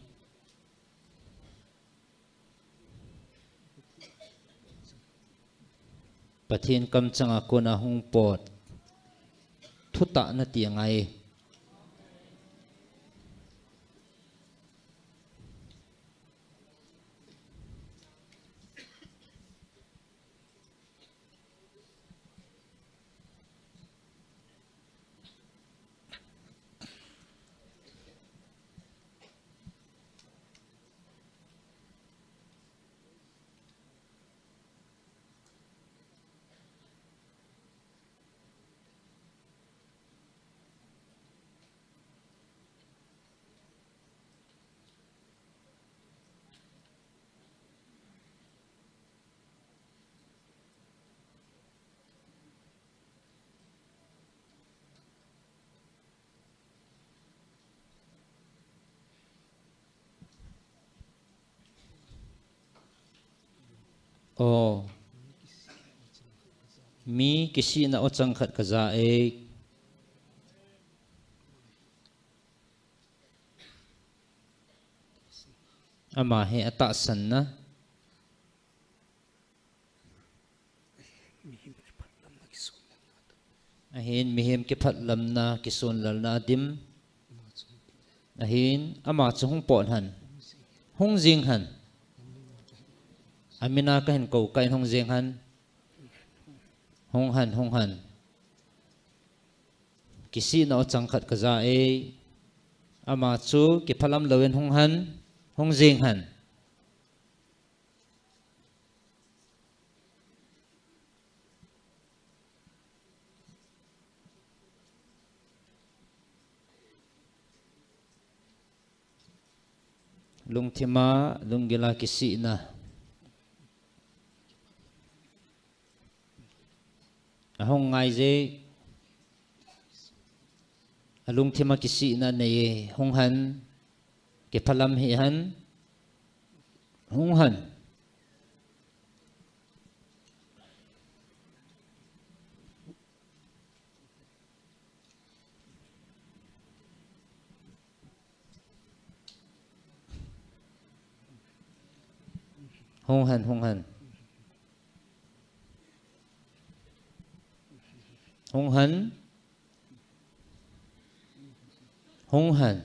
Pathen kamchanga kona hung pot thutah nati angai. O, mi kisihna o chang khat kaja e. Ama hi atahsanna. Ahin mihem kiphatlamna, kisonlalna adim. Ahin ama chu hung pot hen. Hung jing hen. Amina kahin kou kah in hung jing hen. Hung hen, hung hen. Kisihna o chang khat kaja e. Ama chu kiphalam louvin hung hen. Hung jing hen. Lungthima, lunggila kisihna. Ahung ngai je. Alungthima kisihna nei e, hung hen. Kiphalam hih hen. Hung hen. Hung hen, hung hen. Hung hen. Hung hen.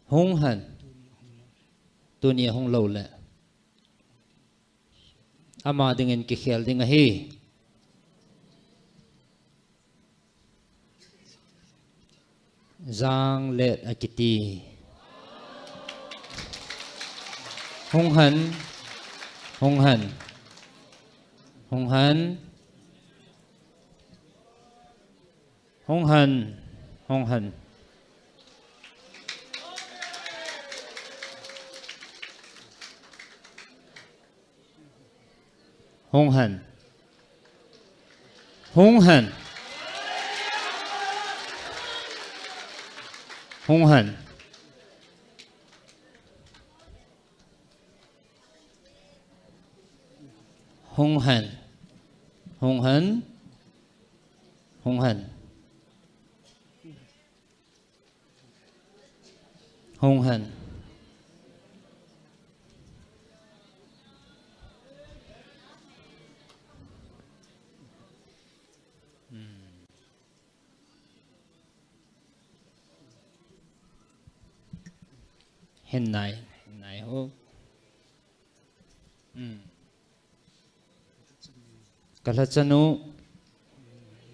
Hung hen. Tuni hung lou le. Ama dingin kikhel ding ahi. Janglet akiti. Hung hen. Hung hen. Hung hen. Hung hen. Hung hen. Hung hen. Hung hen. Hung hen. Hung hen. Hung hen. Hung hen. Hung hen. Hin nai, hin nai ho. Kalhachanu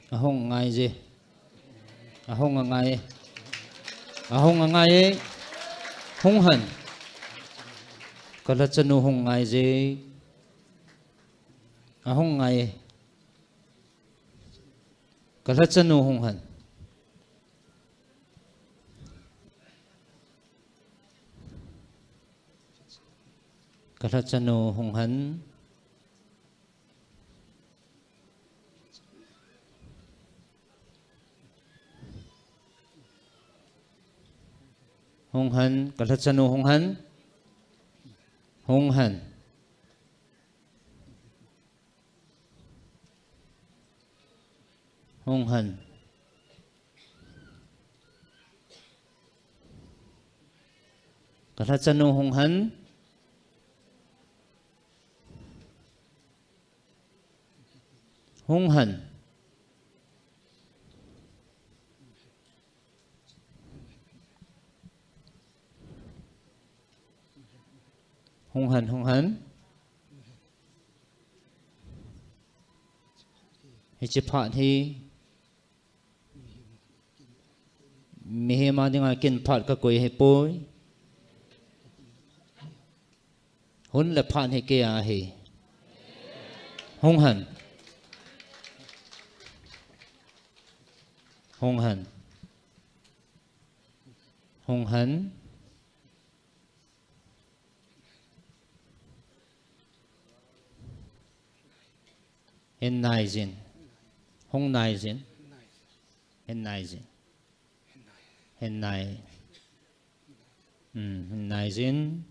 ahung ngai je. Ahung angai. Ahung angai e. Hung hen. Kalhachanu hung ngai je. Ahung ngai e. Kalhachanu hung hen. Kalhachanu hung hen. Hung hen, kalhachanu hung hen. Hung hen. Hung hen. Kalhachanu hung hen. Hung hen. Hung hen, hung hen. Hiche phat hi mihem a dinga kin phat kakoi ahipoi. Hun le phat hi kei a ahi. Hung hen. Hung hen. Hung hen. Hin naijin. Hung naijin. Hin naijin. Hin nai. Hmm, hin naijin.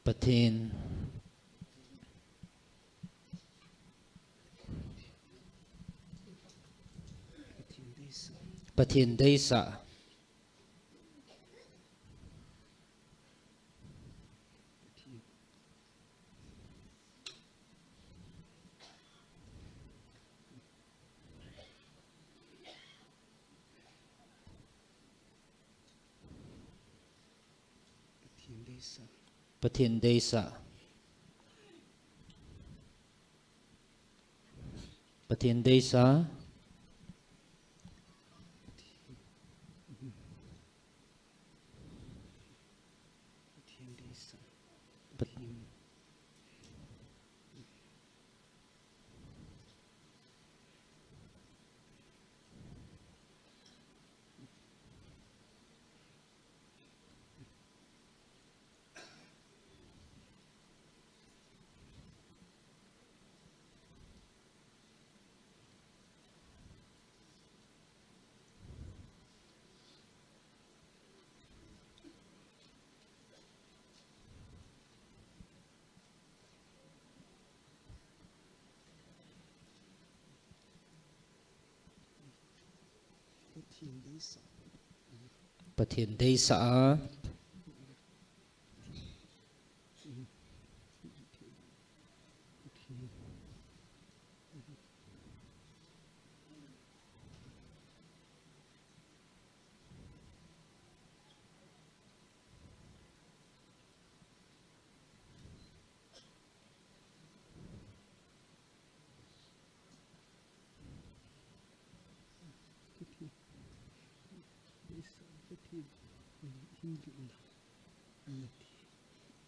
Pathen. Pathen deisah. Pathen deisah. Pathen deisah. Pathen deisah a.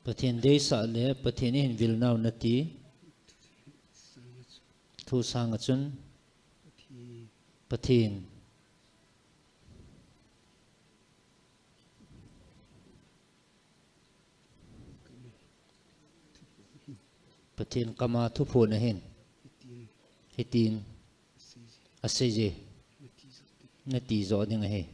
Pathen deisah le Pathen ihin vil nau nati. Thu sanga chun Pathen. Pathen kama thuphon ahin. Hitin. Asei je. Nati jo ding ahi.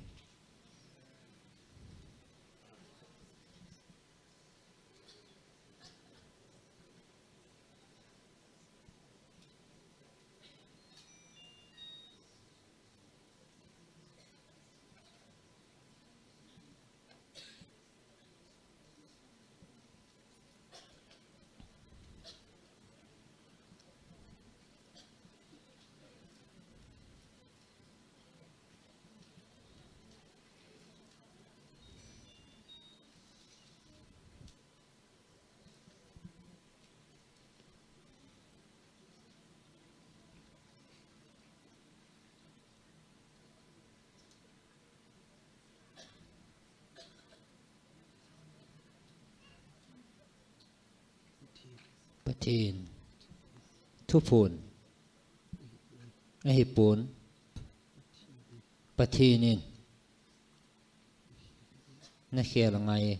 Pathen. Thuphon. Ahipon. Pathen in. Nakhel ngai.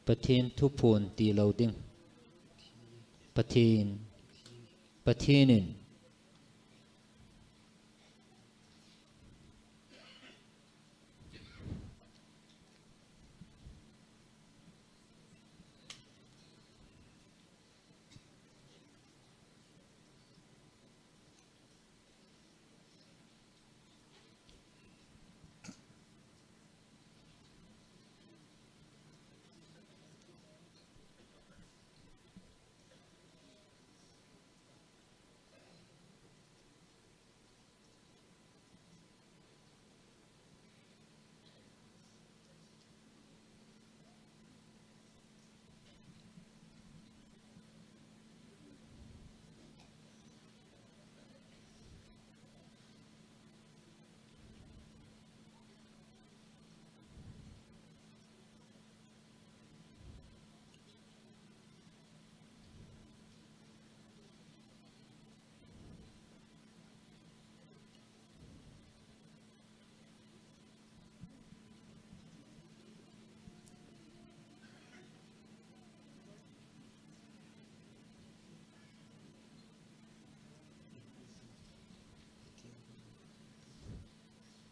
Pathen thuphon ti lou ding. Pathen, Pathen in.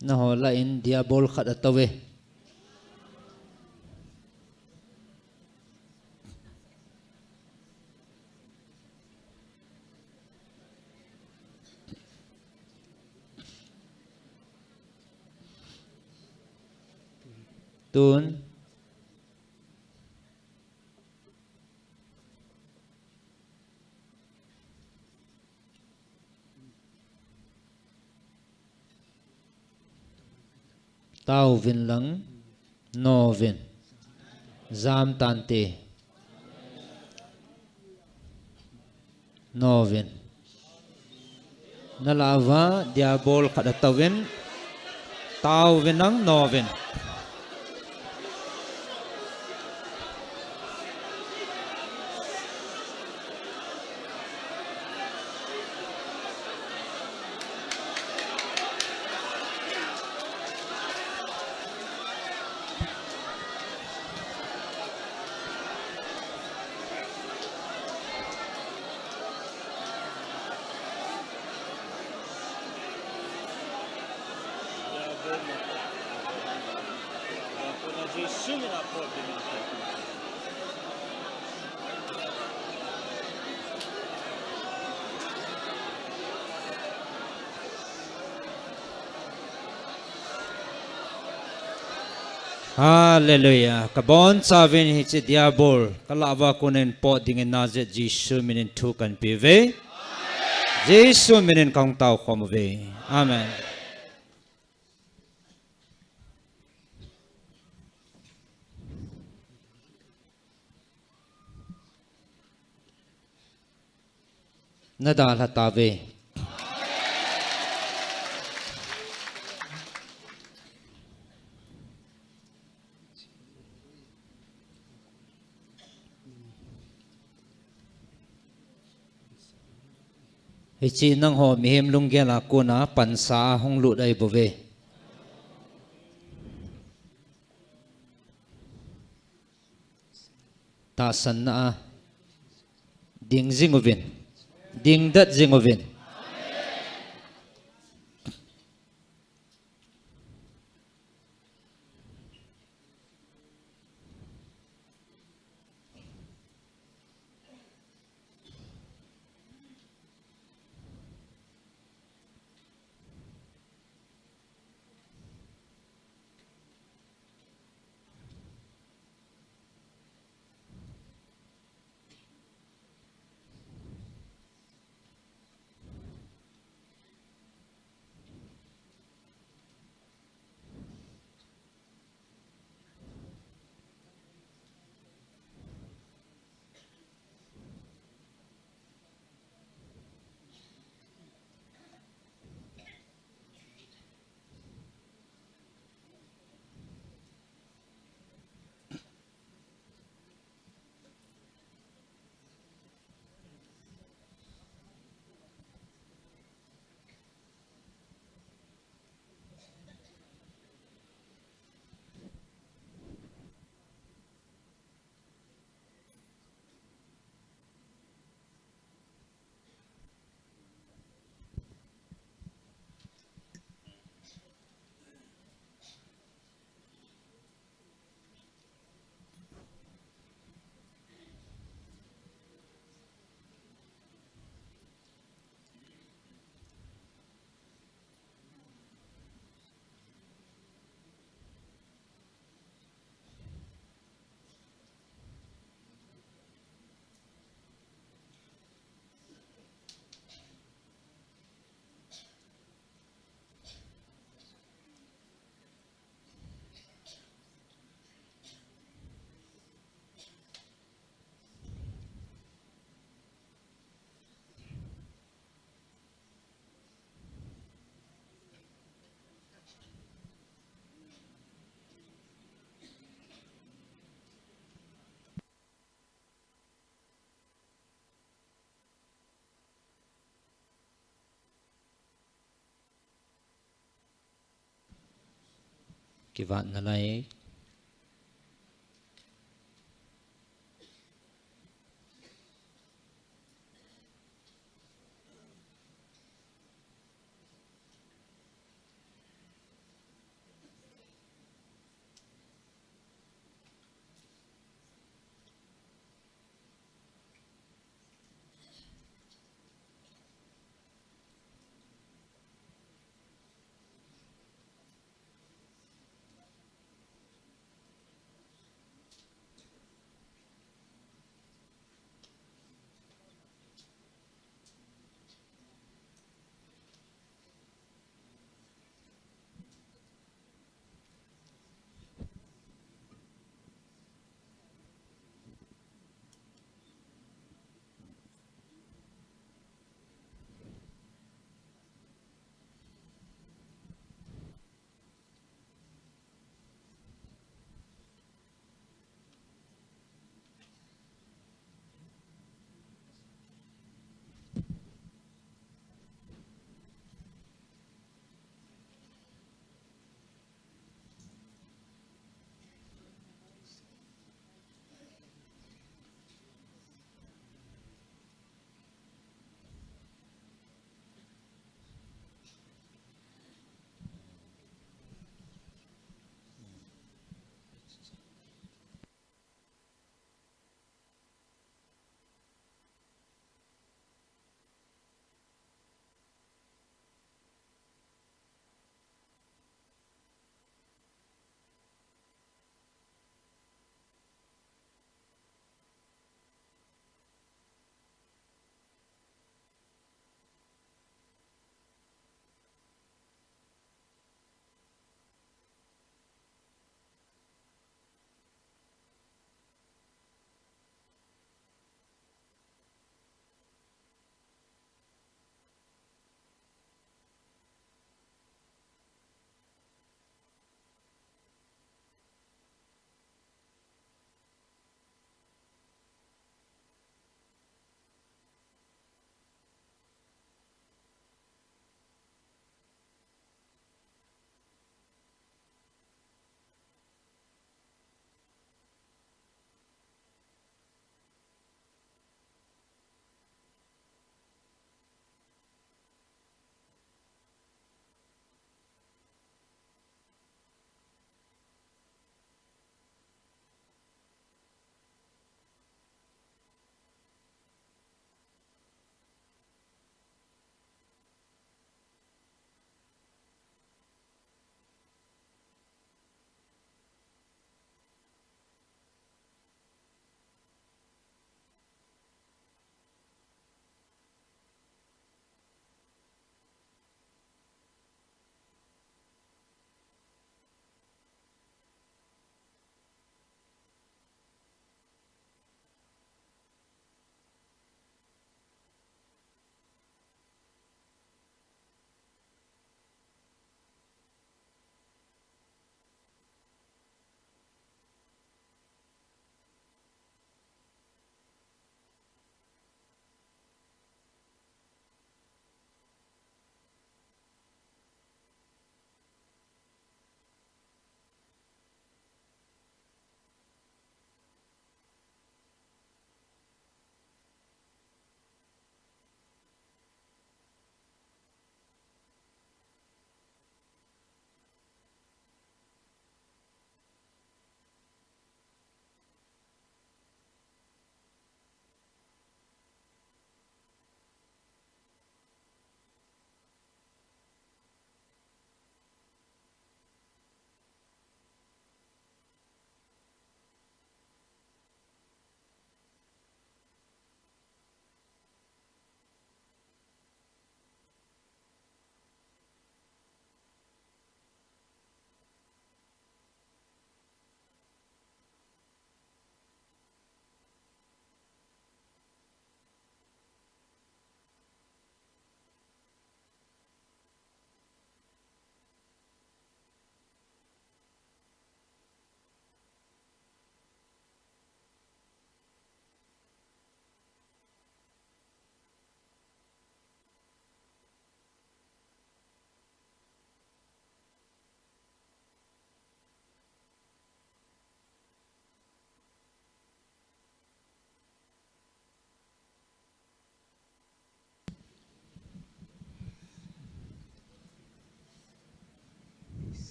Naho lah in diabol khat atoh ve. Tun. Tauvin lang, nouvin. Jam tante. Nouvin. Nalah uva diabol khat atouvin. Tauvin lang, nouvin. Hallelujah. Kabonchauvin hiche diabol kalah uva konin pot dingin Nazareth Jesu minin thu kahin pe uve. Jesu minin kahung tao khom uve. Amen. Nadalha tauve. Hiche nangho mihem lunggel a kona pansa a hung lut ahibouve. Tahsanna a ding jing uvin, dingdet jing uvin. Kivat nalai.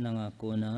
nanga kona.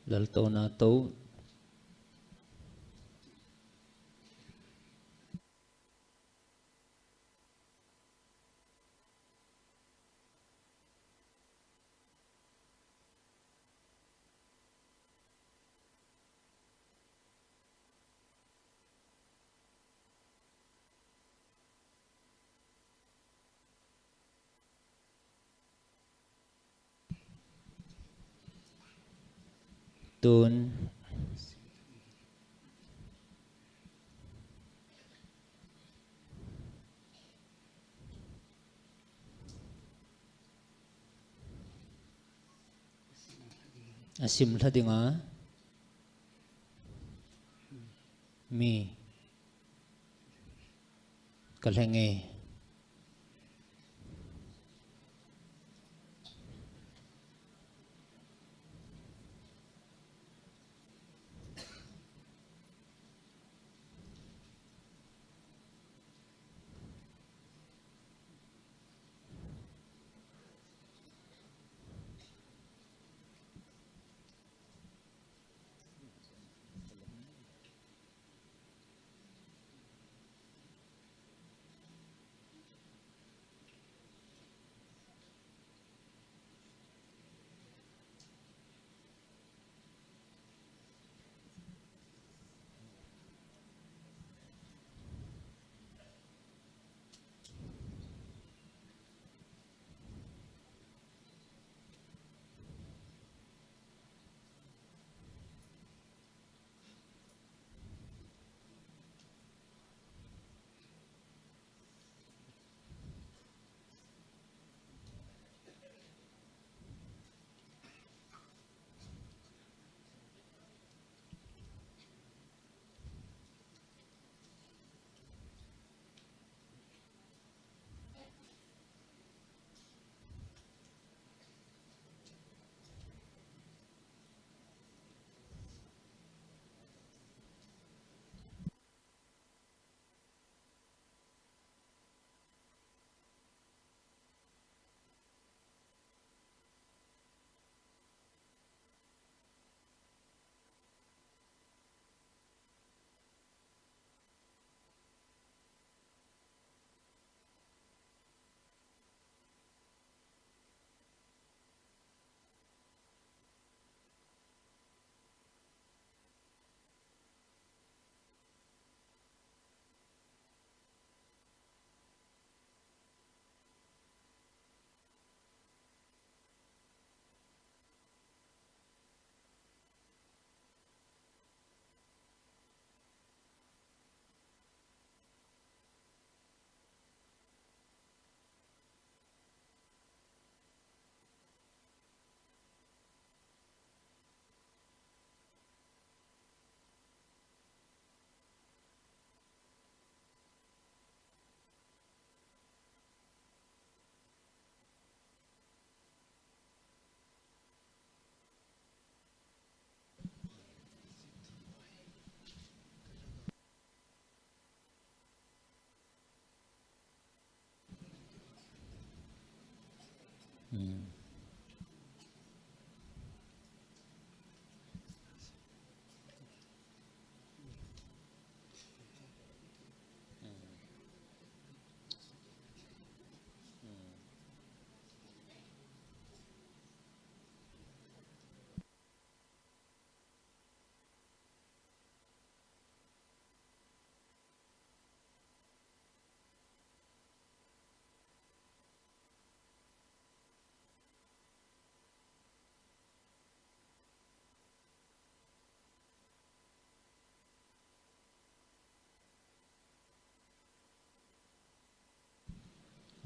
Laltouna to. Tun. Asim lha dinga mi kalhenge.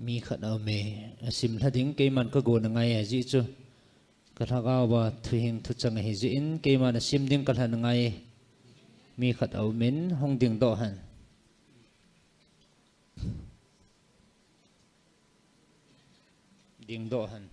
Mi khat aume, asim lha ding keiman kagon angai ahi jeh chu. Kalhagao a thuhing thuchang ahi jeh in keiman asim ding kalhan angai. Mi khat aumin hung dingdoh hen. Dingdoh hen.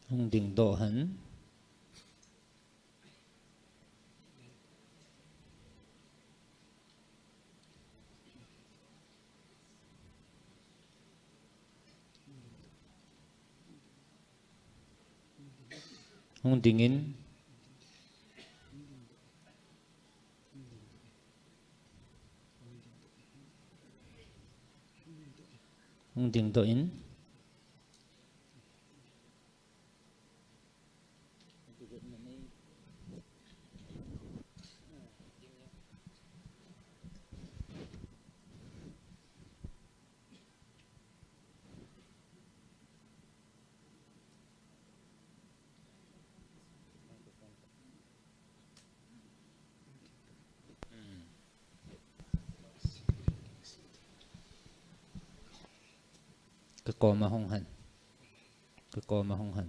Hung dingdoh hen. Hung dingin. Hung dingdoh in. Ka koma hung hen. Ka koma hung hen.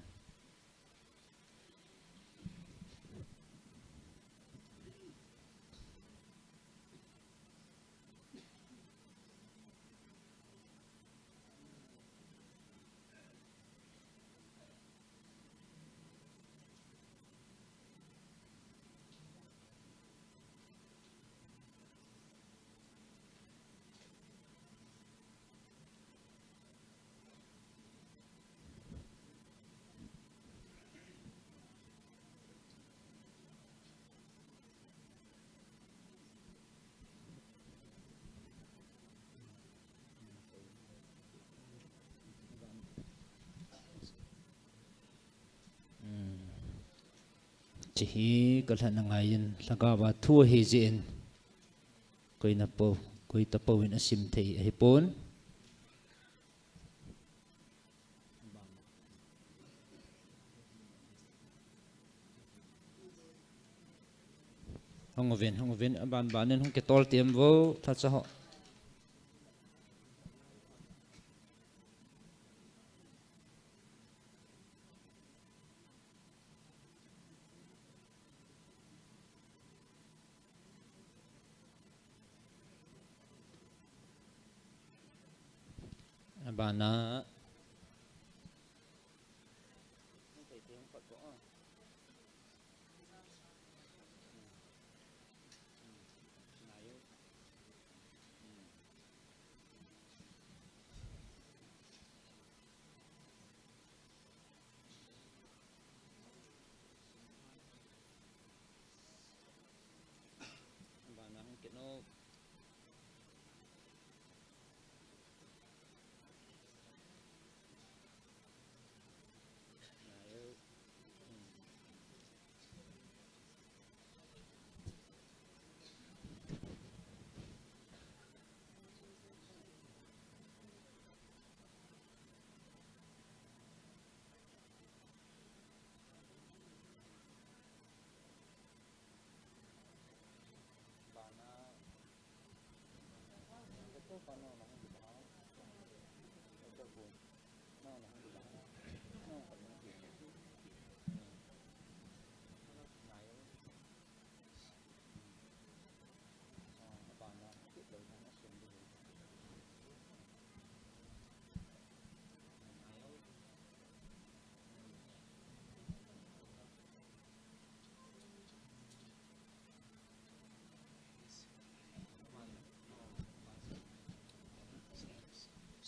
Hiche hi kalhahna ngaiyin, lhagao a thu ahi jeh in, koi na po, koi ta pouvin asim thei ahipon. Hung uvin, hung uvin, aban banin hung kitol tem vo, lhacha ho. Abana.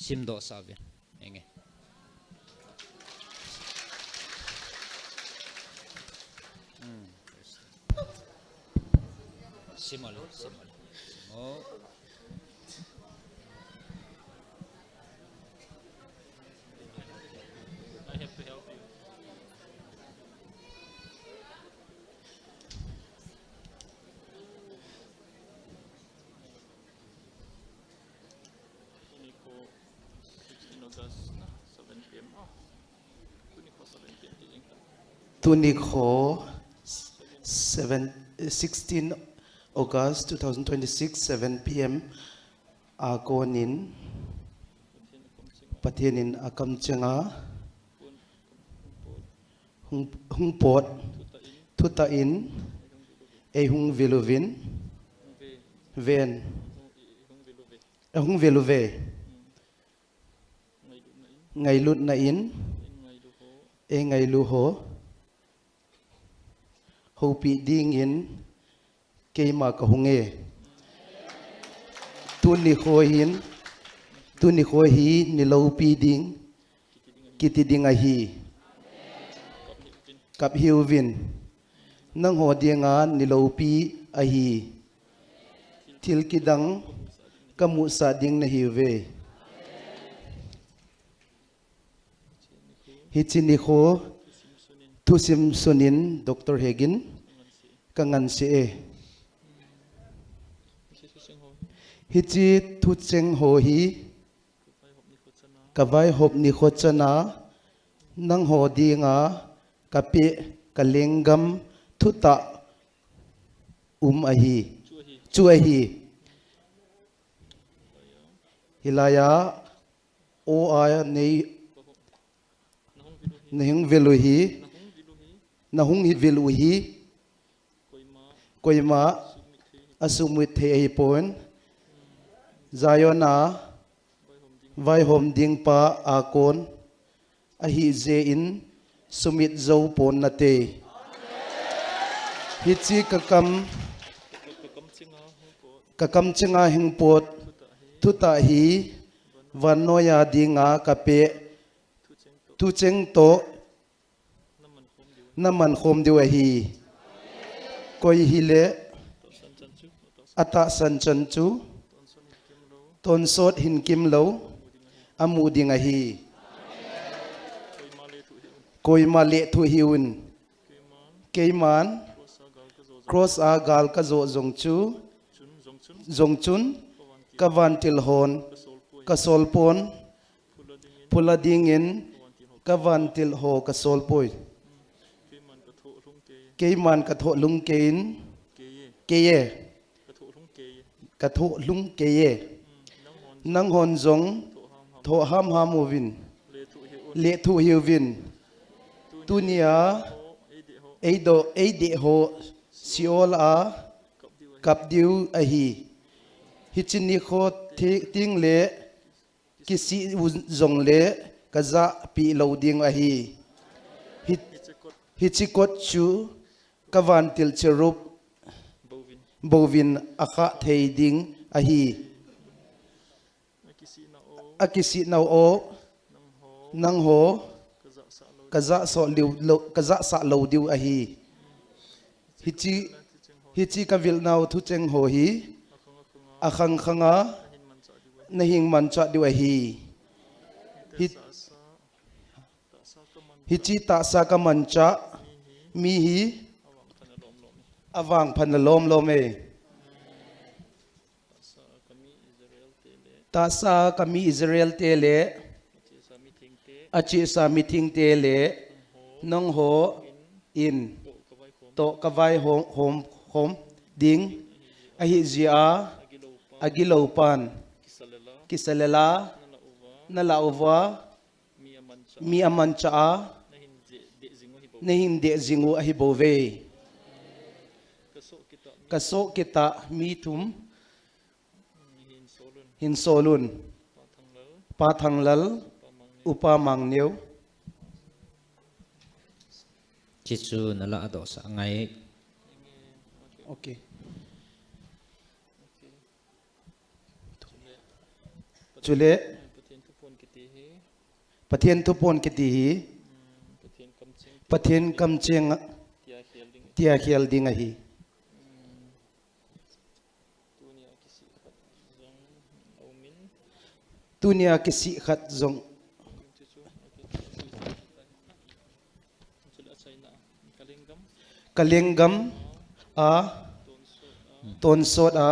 Simdoh sah uvin. Enge. Hmm. Sim o le, sim o le. Sim o. I have to help you. Tuni kho sixteen August na, seven P M. Oh. Tuni kho seven P M ti jing ta. Tuni kho seven, sixteen August two thousand twenty-six, seven P M a konin Pathen in akamchenga hung, hung pot, thutah in, ei hung vil uvin, ven, ei hung vil uve. Ngailutna in, Ei ngailu ho, houpi dingin keima kahung e. Tuni kho hin, tuni kho hi niloupi ding, kiti ding ahi. Kap hiuvin, nangho dinga niloupi ahi. Thil kidang kamusa ding nahiuve. Hiche nikho thusim sunin Doctor Hegin kanganse e. Hiche thucheng ho hi kavaihop nikho chana nangho dinga kapeh kalenggam thutah um ahi. Chu ahi. Hilaiya, o a nei, nahung vil u hi, nahung hi vil u hi, koima asumit thei ahipon. Zion a vaihom ding pa a kon ahi jeh in sumit jou pon nate. Hiche kakam, kakam chenga hingpot thutah hi vannoiya dinga kapeh thucheng toh namankhom diu ahi. Koi hile atahsan chan chu tonsot hinkimlou amu ding ahi. Koima lethuh hiuvin, keiman cross a gal kajoh jong chu, jong chun kavantil hon kasol pon, phula dingin kavantil ho kasol poi. Keiman kathoh lhung kei in, kei e, kathoh lhung kei e. Nanghon jong thoh hamham uvin, lethuh hiuvin. Tunia eidoh, eideh ho Sheol a kap diu ahi. Hiche nikho tengle kisih u jongle kajahpeh lou ding ahi. Hiche kot chu kavantil cherub bouvin akhah thei ding ahi. Akisih nau o, nangho kajahsah lou diu ahi. Hiche, hiche kavilnau thucheng ho hi akhang khanga nahin manchah diu ahi. Hiche tahsa kamanchah mi hi avangphan alomlom e. Tahsa kami Israel te le achesa mithengte le nangho in toh kavaihom khom ding ahijeh a, agiloupan kisalela nalah uva, mi amanchah a nahin deh jing u ahibouve. Kasoh kitah mi thum hin solun, Pa Thanglal, Upa Mangneo. Chichu nala adohsah ngai. Okay. Chule Pathen thupon kiti hi Pathen kamcheng tia khel ding ahi. Tunia kisih khat jong kalenggam a tonsot a.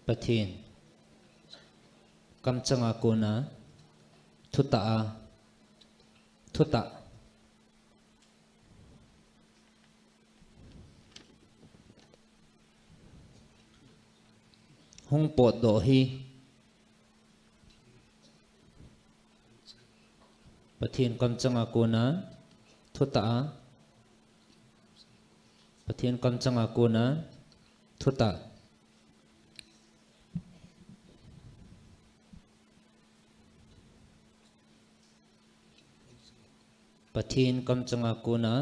Pathen kamchanga kona thutah a, thutah hung potdoh hi. Pathen kamchanga kona thutah a, Pathen kamchanga kona thutah. Pathen kamchanga kona.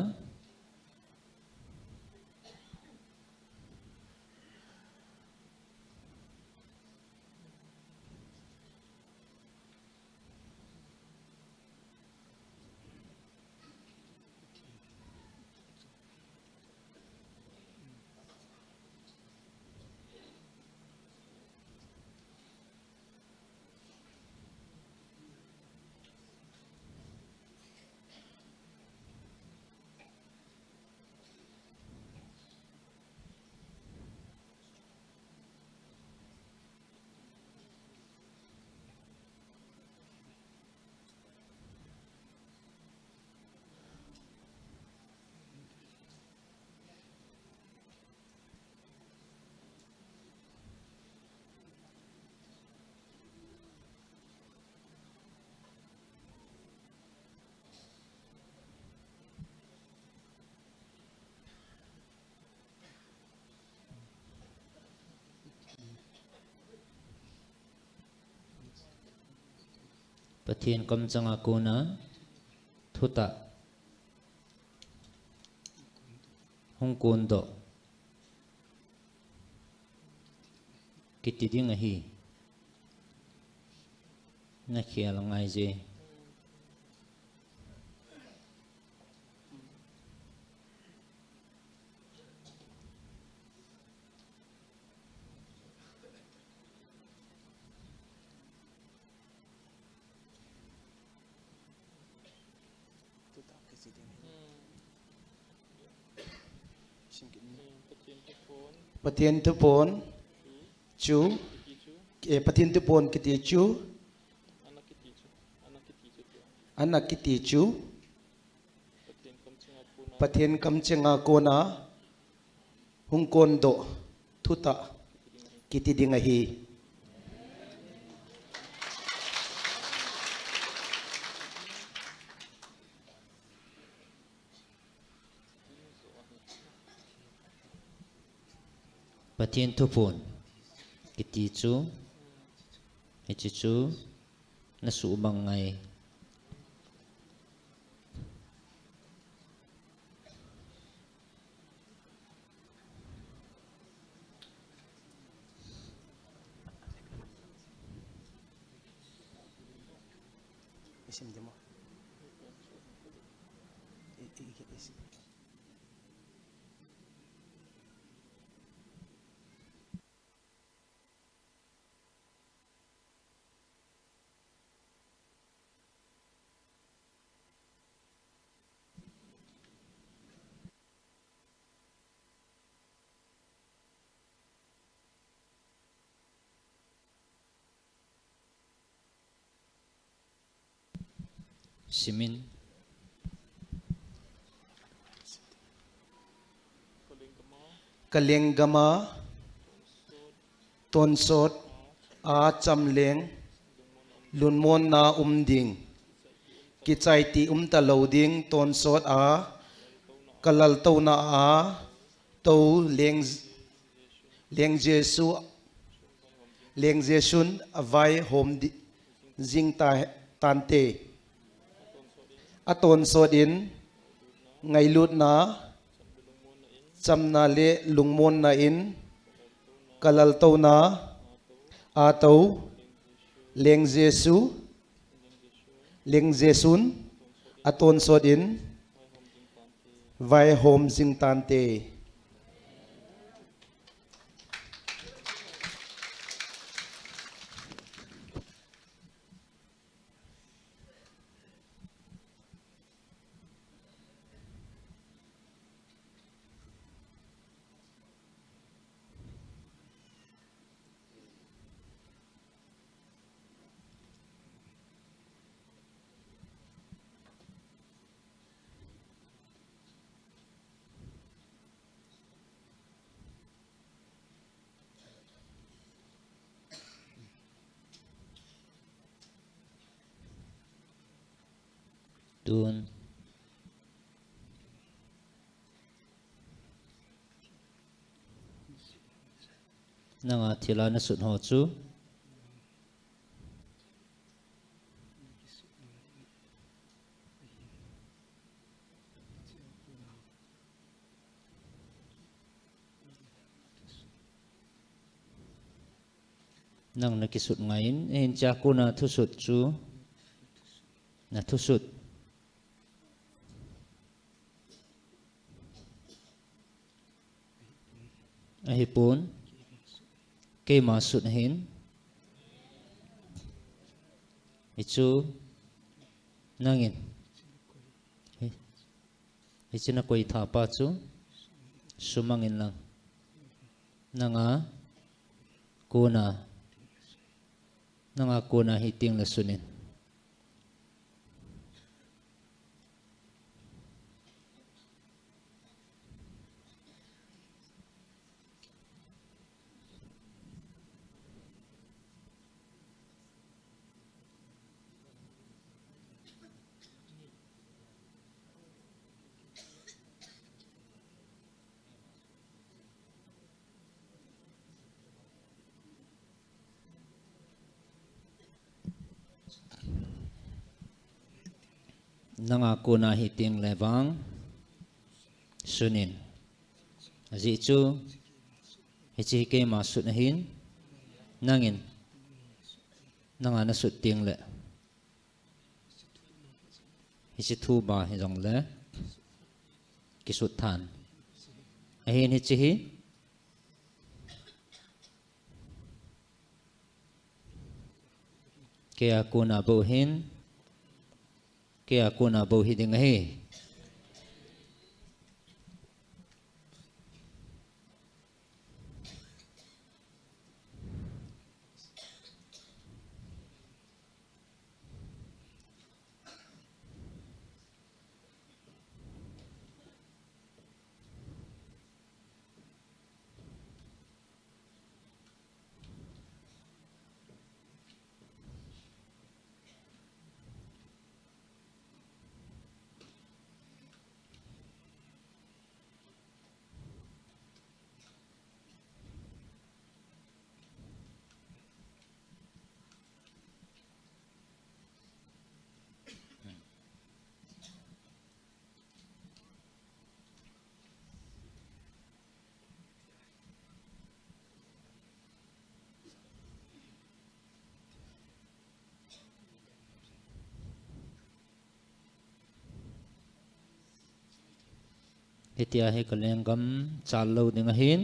Pathen kamchanga kona thutah. Hung kondoh. Kiti ding ahi. Nakhel ngai je. Pathen thupon chu, eh, Pathen thupon kiti chu, ana kiti chu, Pathen kamchenga kona hung kondoh thutah kiti ding ahi. Pathen thupon kiti chu, hiche chu nasuhmang ngai. Isim demo. I, i, i, isim. Simin. Kalenggam a tonsot a chamleng lungmonna um ding. Kichaiti umta lou ding, tonsot a kalaltouna a tou leng, leng Jesu, leng Jesun avaihom di, jing ta, tante. Atonsot in ngailutna, chamna le lungmonna in kalaltouna a tou leng Jesu, leng Jesun atonsot in vaihom jing tante. Tun. Nanga thila nasut ho chu. Nang nakisut ngaiyin, eh, hichea kona thusut chu, nathusut. Ahipon, keima sut ahin, hichu nangin, hi, hiche nakoi thapa chu, sumangin lang. Nanga kona, nanga kona hiteng le sunin. Nanga kona hiteng le vang sunin. Ajeh chu, hiche hi keima sut ahin, nangin, nanga nasut teng le. Hiche thuba hijongle, kisut than. Ahin hiche hi, keia kona bou hin, keia kona bou hiding ahi. Hitia hi ka lenggam chal lou ding ahin.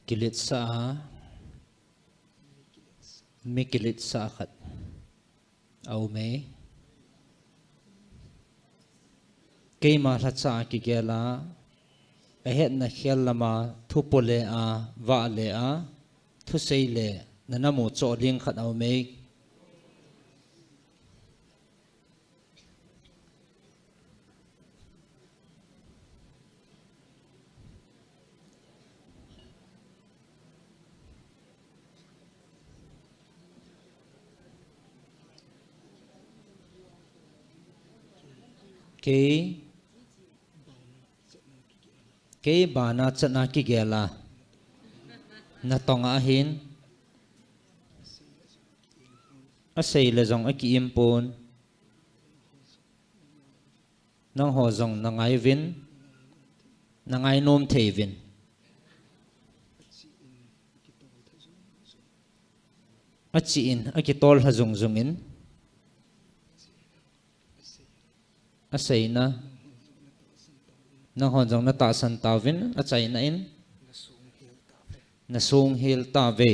Kiletsah a, mi kiletsah khat a um e. Keima lhacha a kigel a, ahetna khel lama thu po le a, vah le a, thusei le, na namu choh ding khat a um e. Kei, kei bana chan a kigel a, natong a hin, asei le jong aki-im pon. Nangho jong nangai uvin, nangai nom thei uvin. Achi in, akitol lha jung jung in. Aseina. Nangho jong natahsan tauvin, achaina in. Nasung hel tauve.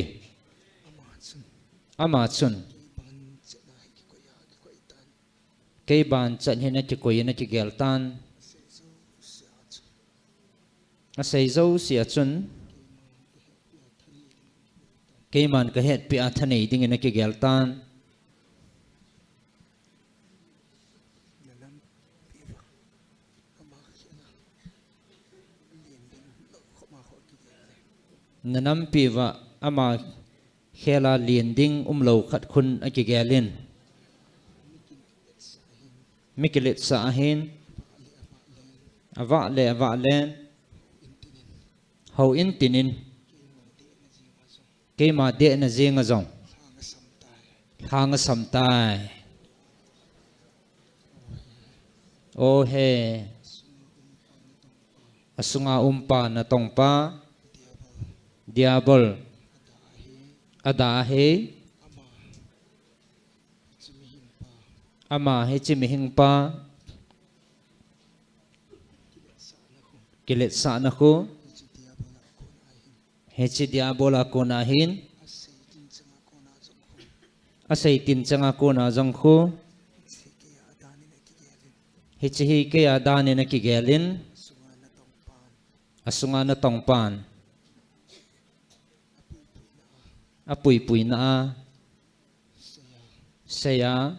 Ama chun. Kei ban chan hin akikoi in akigel tan. Asei jouse a chun. Keiman kahetpi a thanei dingin akigel tan. Nanampi uva ama khel a len ding umlou khat khun akigel in. Mi kiletsah a hin. Avah le, avah len. Hou in tin in. Keima dehna jeng a jong. Lhang asam tai. O he. Asunga umpa natongpa. Diabol. Ada ahi. Ama hiche mihing pa. Kiletsahna khu. Hiche diabol a kona hin. Asei tin chang a kona jong khu. Hiche hi kei a dan in akigel in. Asunga natongpan. Apuipuina a. Seiya.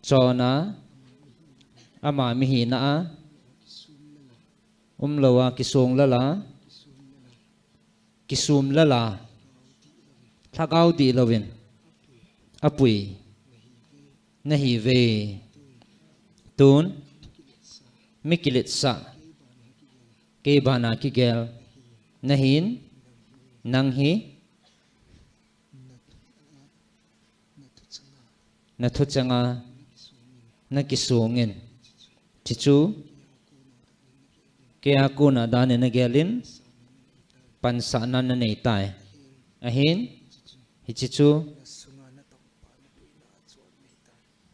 Chona. Ama mihina a. Umlou a kisung lala. Kisum lala. Lhagao dih louvin. Apui. Nahi uve. Tun. Mi kiletsah. Kei bana kigel. Nahin. Nang hi. Nathu chang a. Nakisung in. Hiche chu. Kei a kona dan in nagel in. Pansahna nanei tai. Ahin. Hiche chu.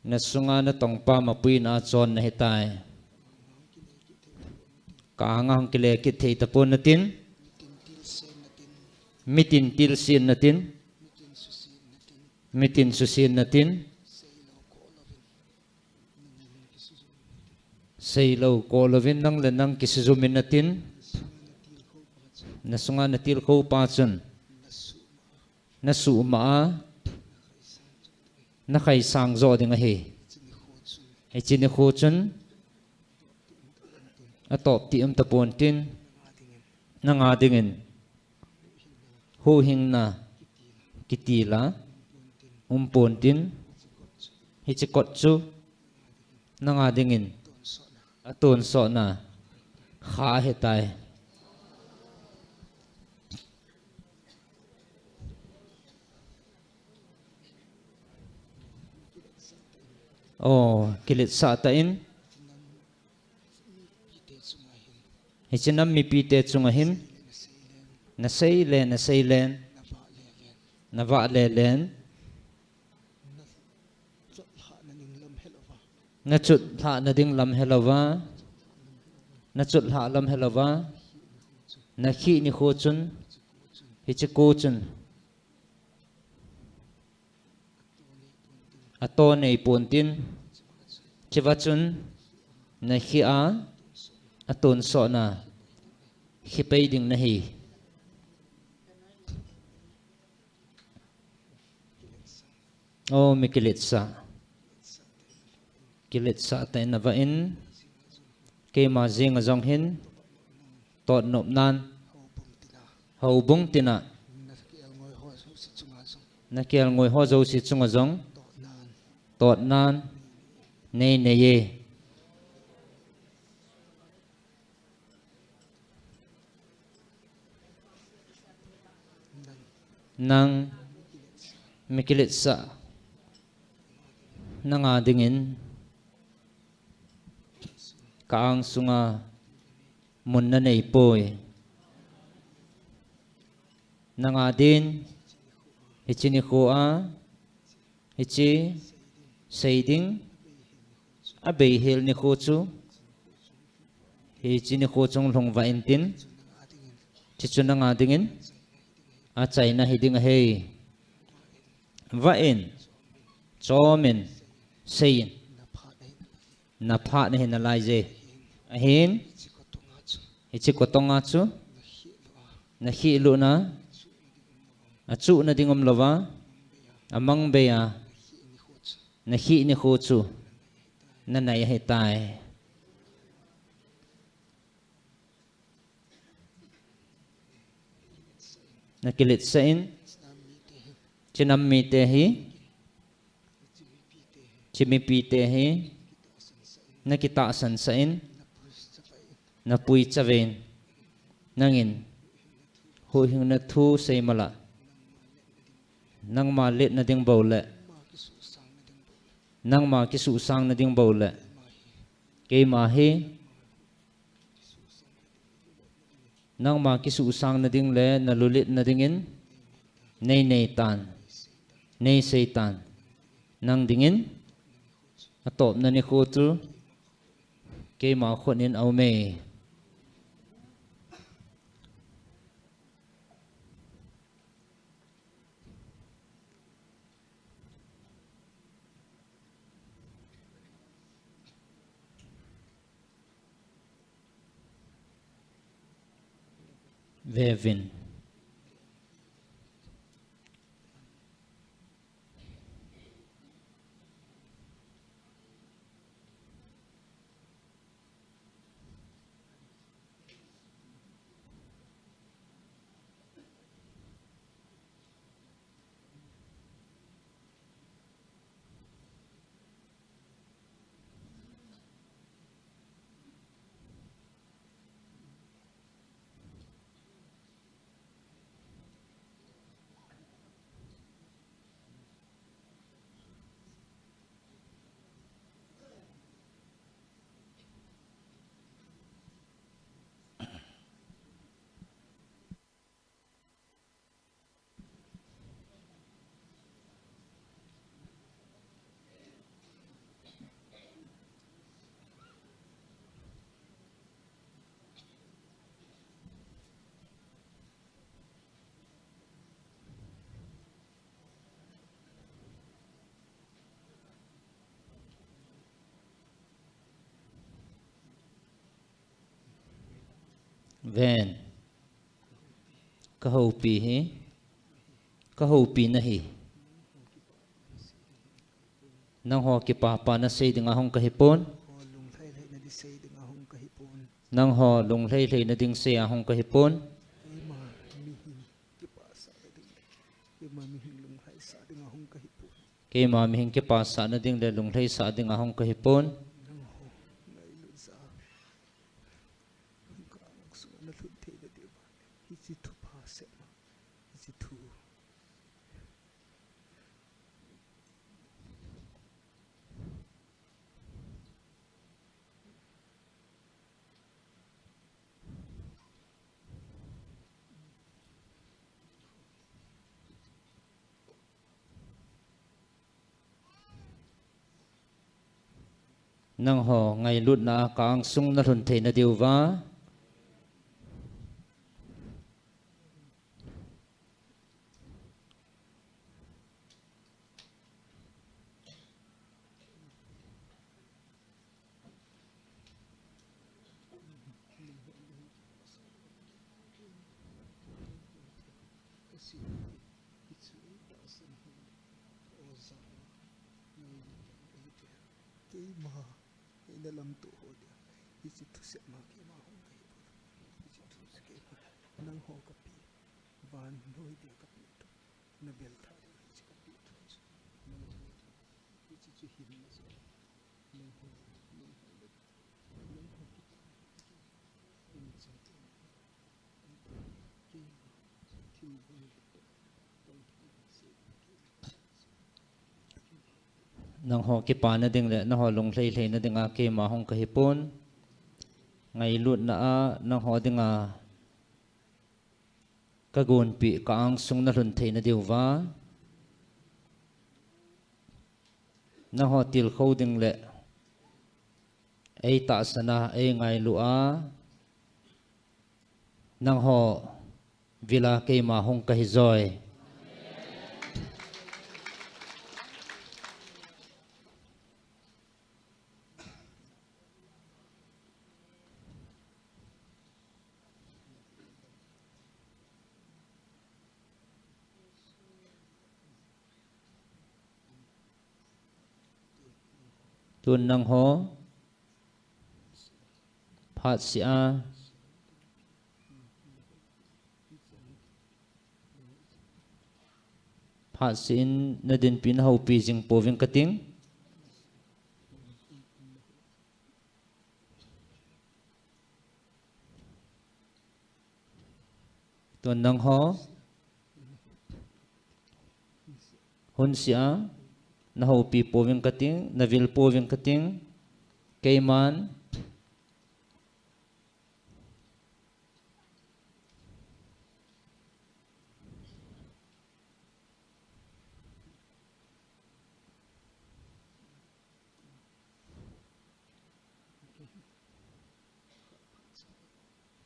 Nasunga natongpa mapuina a chonna ahitai. Ka anga hung kile kit thei tapon natin. Mitin tilsen natin. Mitin susen natin. Seilou kolouvin nang le nang kisujum in natin. Nasunga natilkhou pa chun. Nasuhma a. Nakhaisang jo ding ahi. Hiche nikho chun. Atop ti um tapon tin. Nanga dingin. Huhhingna. Kitila. Umpon tin. Hiche kot chu. Nanga dingin. Atonsotna. Kha ahitai. O, kiletsah tan. Hiche nam mipite chunga hin. Nasei le, nasei len. Navah le len. Nachut lhahna ding lam helouva. Nachut lhah lam helouva. Nakhih nikho chun, hiche ko chun ato neipon tin, chua chun nakhih a atonsotna khipei ding nahi. O mi kiletsah, kiletsah tah in navah in, keima jenga jong hin totnopnan houbung tina nakelngoi ho jouse chunga jong totnan neineiye. Nang mi kiletsah, nanga dingin ka angsunga mun naneipoi. Nanga din hiche nikho a hiche seiding abeihel nikho chu, hiche nikho chung lhungvah intin, hiche chu nanga dingin achaina hiding ahi. Vah in, chomin, seiyin, naphat nahi nalaije. Ahin, hiche kotonga chu nakhih lutna achuhna ding umlouva, amangbeiya nakhih nikho chu nanei ahitai. Nakiletsah in, hiche nam mite hi, hiche mipite hi nakitahsan sah in, napui chavin, nangin huhhingna thu seimala, nangma letna ding boule, nangma kisuhsangna ding boule, keima hi nangma kisuhsangna ding le nalulitna dingin neineitan, neiseitan, nang dingin atopna nikho chu keima khut in aume. Vevin. Ven. Kahoupi hi, kahoupina hi. Nangho kipapana sei dinga hung kahipon. Nangho lunglhai lhaina ding sei a hung kahipon. Keima mihem kipasahna ding le lunglhaisah dinga hung kahipon. Nangho ngailutna a ka angsung nalhun theina diuva, Keima, eina lamto ho dia, hiche thuseh ma keima hung kahi pon. Hiche thuseh keima, nangho kapeh, vannoi dia kapeh thu, nabel tha dia hiche kapeh thu chu, nangho, hiche chu hinna chu, nangho, nangho le, nangho kipana, eina chate, Nangho kipana ding le nangho lunglhai lhaina dinga keima hung kahi pon. Ngailutna a nangho dinga kagonpeh ka angsung nalhun theina diuva, nangho tilkhou ding le eitahsan a, eingailu a, nangho vil a keima hung kahi joi. Tun nangho phatseh a, phatseh in nadinpi nahoupi jing pouving kating. Tun nangho hunseh a nahoupi pouving kating, navil pouving kating. Keiman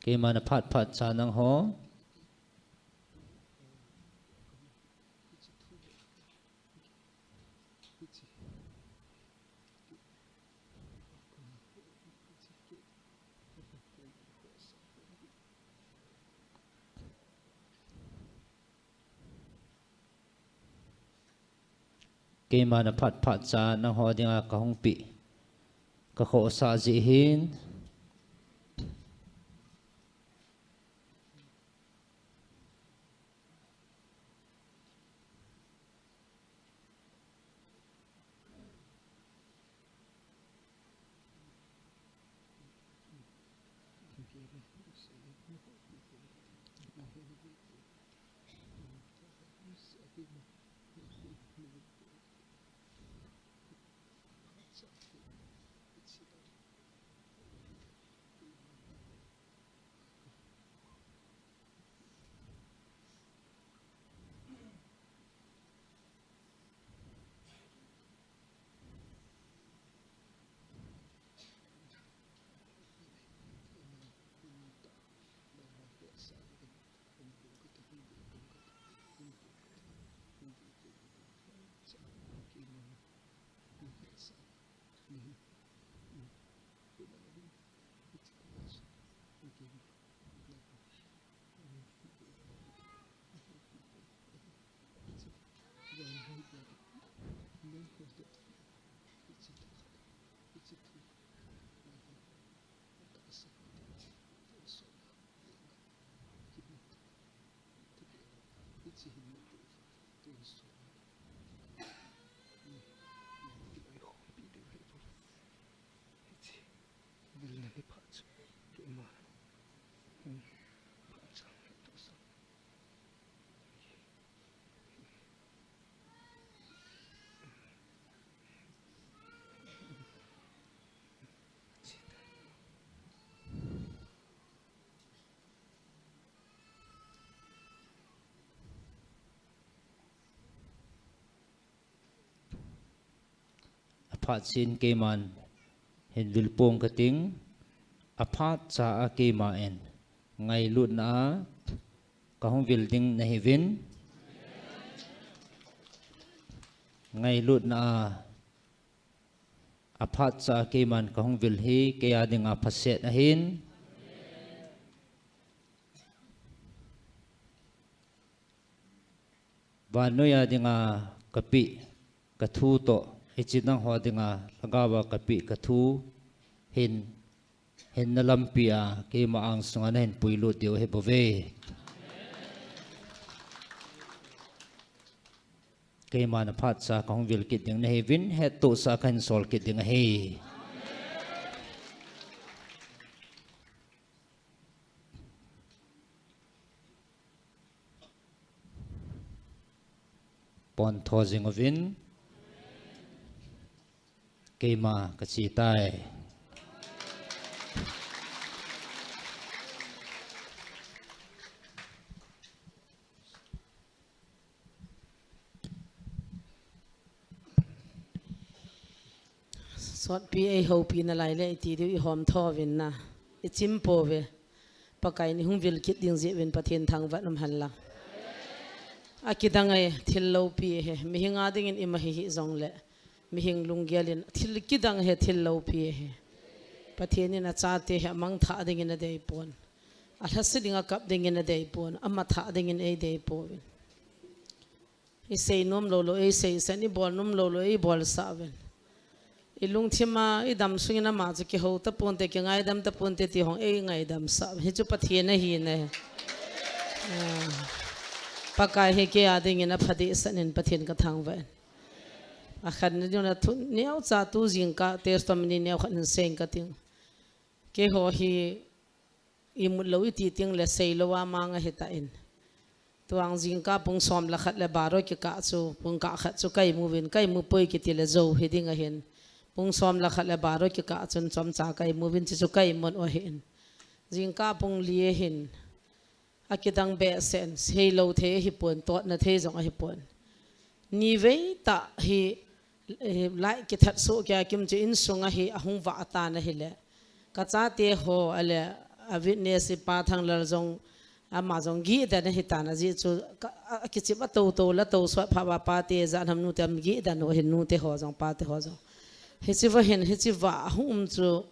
Keiman aphat phat cha nangho. Keiman aphat phat cha nangho dinga kahung peh, kakhohsah jeh hin. Aphat chan keiman hin vil pong kating, aphat cha a keiman ngailutna a kahung vil ding nahiuvin, ngailutna a aphat cha a keiman kahung vil hi kei a dinga phaset ahin. Vannoi a dinga kapeh kathu toh, hiche nangho dinga lhagao a kapeh kathu hin, hinna lampi a keima angsunga nahin puilut diu ahi bouve. Keima naphat cha kahung vil kit ding nahiuvin, hettohsah kahin sol kit ding ahi. Pon tho jing uvin, keima kache tai. Sotpi eihoupi nalai le iti diu ihom tho uvin na. Ichim pouve. Pakai in ihung vil kit ding jeh uvin Pathen thangvah in umhen lang. Akidang ahi, thil loupi ahi. Mihing a dingin ima hi hih jongle, mihing lunggel in thil kidang ahi, thil loupi ahi. Pathen in achate hi amangthah dingin adei pon. Alhase ding akap dingin adei pon. Amathah dingin eidei pouvin. Isei nom lou lou eisei sah in, ibol nom lou lou eibol sah uvin. Ilungthim a idam sungin ama chu kihou taponte, kingaidam taponte ti hung eingaidam sah uvin. Hichu Pathen ahi ne. Ah. Pakai hi kei a dingin apha dehset in Pathen kathangvah in. Akhatna ding na thu neocha tu jingkah testimony neokhat hin seiyin kating. Keiho hi imut lou iti teng le seilou a mang ahitan. Tuang jingkah pung som le khat le baro kikah chu, pung kah khat chu kaimuvin, kaimu poi kiti le jou hiding ahin. Pung som le khat le baro kikah chun chomcha kaimuvin, chuchu kaimun u ahin. Jingkah pung li ahin. Akidang behseh in, seilou thei ahipon, totna thei jong ahipon. Nivei tah hi, eh, light kithat soh kei a kim chu insunga hi ahung vah tan ahile. Kachate ho ale, a witness pa Thanglal jong, ama jong gih dan ahitan ajeh chu, ka, a, akichep a toutou la tou sot pha va pate jat ham nute am gih dan u ahin nute ho jong pate ho jong. Hiche va hin, hiche va ahung um chu,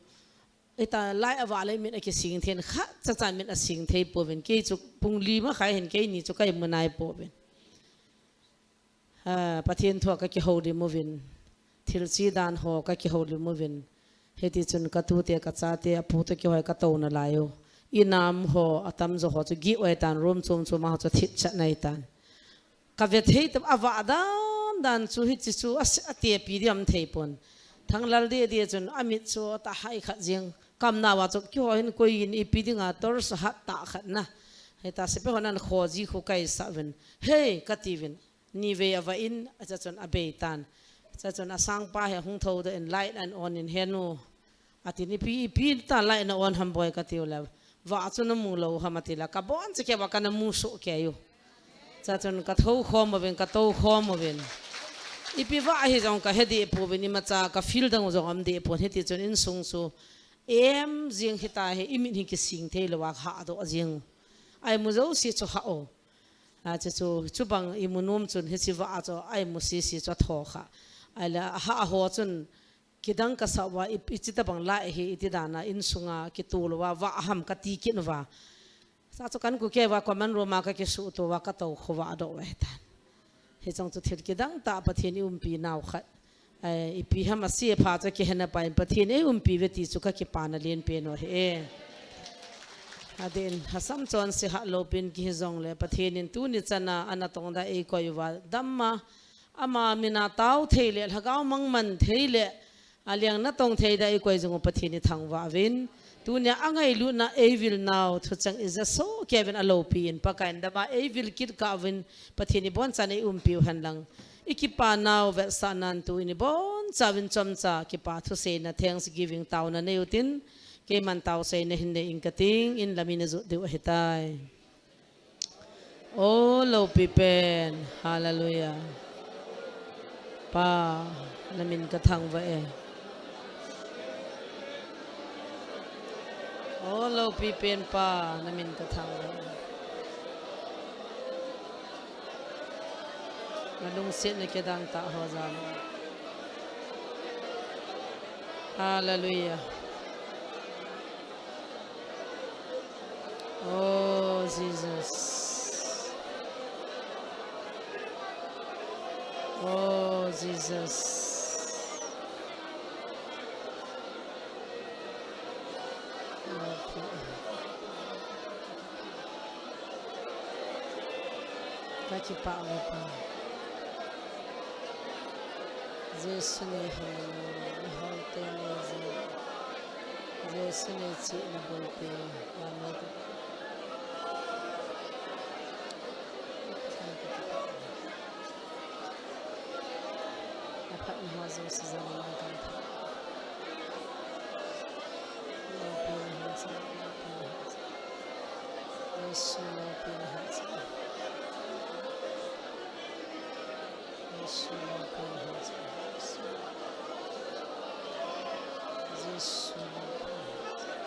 Ita lai avah le mit akising thei in khat chacha mit asing thei pouvin. Kei chu pung li ma khai hin keini chu kaimu nai pouvin. Ah, Pathen thu a kakihoulim uvin. Thil chi dan ho kakihoulim uvin. Hiti chun katute kachate apu toh kihoi katou nalai u. Inam ho atamjo ho chu gih u ahitan room chom chom a ho chu thipchet na ahitan. Kave thei tah, avah dan dan chu hiche chu a, atepi ding ham thei pon. Thanglal deh deh chun amit chu atahai khat jeng. Kamna va chu keiho hin koi in ipi dinga torch hat tah khat na. Hita sepai hon ankho ji khu kaisah uvin. Hei, kati uvin. Nivei avah in, acha chun abei tan. Acha chun asangpa hi ahung thou doh in light ana on in, "He nu," atin, "Ipi, ipi ta light na on ham boi?" kati u le, "Vah chu namu lou ham?" ati le, "Kabon cheh kei va kana mu soh kei u." Acha chun kathou khom uvin, katou khom uvin. Ipi vah ahi jong kahe deh pouvin, imacha ka feel dang u jong aum deh pon, hiti chun insung chu em jing hita hi, imit hi kising thei lou a hah doh jing. Aimu jouse chu hah u. Achu chu, chubang imu nom chun hiche vah a chu aimu sese chu atho kha. Ahile ahah ho chun kidang kasah uva, i, ichi tabang lai hi iti dan a insunga kitu lou a vah ham kati kit uva. Sa chu kan ku kei uva common room a kakisuh to uva katou khovah doh uva ahitan. Hichong chu thil kidang tah Pathen in eiumpi nau khat. Ai, ipi ham ase pha chu kihe napai in Pathen in eiumpi uve ti chu kakipana lenpen u ahi e. Adeh in, hasam chonse hah loupin kihi jongle, Pathen in tuni chan a ana tongdoh a eikoi uva, dam a, ama min a tao thei le, lhagao mangman thei le, aleng natong thei dia eikoi jing u Pathen ithangvah uvin. Tunia angailutna eivil nau thucheng ija soh kei uvin aloupi in Pakai in dam a eivil kit kah uvin Pathen in ibonchauvin eiumpi u hen lang. Ikipa nau vetsahnan tuin ibonchauvin chomcha kipa thuseina thanksgiving taona nei utin, keiman taoseina hin nei ing kating, in lam in ajot diu ahitai. O loupi pen, hallelujah. Pa, namin kathangvah e. O loupi pen Pa, namin kathangvah e. Nalungsetna kidang tah ho jal a. Hallelujah. Oh, Jesus. Oh, Jesus. Ka kipah uve Pa. Jesu nei hen, nei hol te nei je. Jesu nei chihna bol te. Amen. Aphatna ho jouse jal in nang kathangvah. Loupina hung chang, loupina hung chang. Jesu loupina hung chang. Jesu loupina hung chang. Jesu loupina hung chang.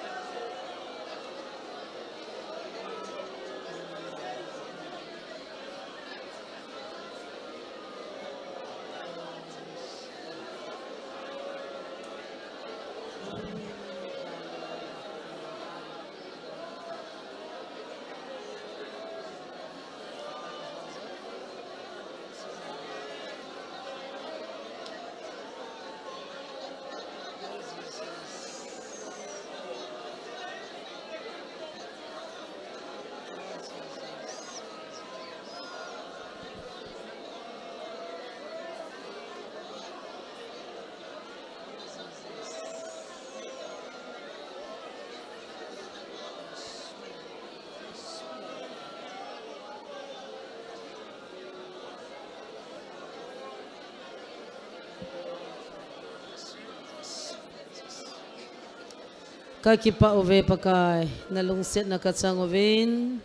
Ka kipah uve Pakai, na lungsetna ka chang uvin,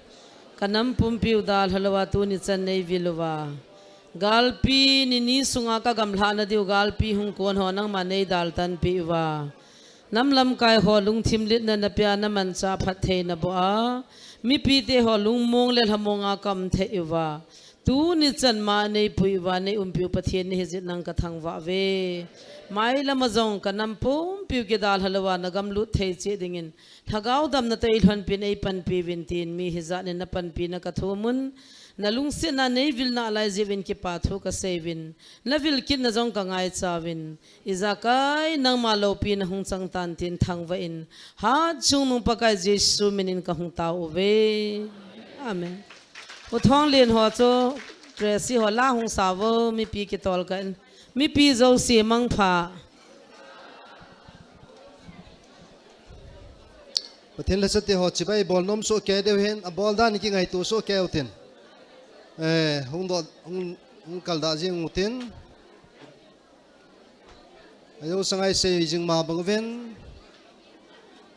ka nam pumpi u dalha louva tuni chan nei vil uva. Galpi ni ni sunga ka gamlhahna diu galpi hung kon ho nangma nei daltanpi uva. Nam lamkai ho lungthim litna na pia na manchah phattheina boh a. Mipite ho lungmong le lhamong a ka um thei uva. Tuni chan ma nei pui uva, nei umpiu Pathen nei hijeh in nang ka thangvah uve. Mailam a jong ka nam pumpiu kidalha louva na gam lut thei cheh dingin, lhagao damna toh ei lhonpin ei panpi uvin tin mi hijat in na panpina ka thum un. Na lungsetna nei vil nalai jeh uvin kipa thu ka sei uvin. Na vil kitna jong ka ngaicha uvin. Ijakai nangma loupina hung chang tan tin thangvah in. Hatchungnung Pakai Jesu min in ka hung tao uve. Amen. U Thonglen ho chu, Tracy ho la hung sa uvo, mipi kitol kah in. Mipi jouse mangpha. Pathen lhacha te ho chibai bol nom soh kei diu hin, abol dan kingaito soh kei utin. Eh, hung do, hung, hung kal da jing utin. Ajou sangai sei jing ma bang uvin.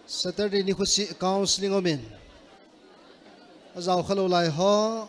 Saturday nikho seh counseling umin. Ajao khalou lai ho.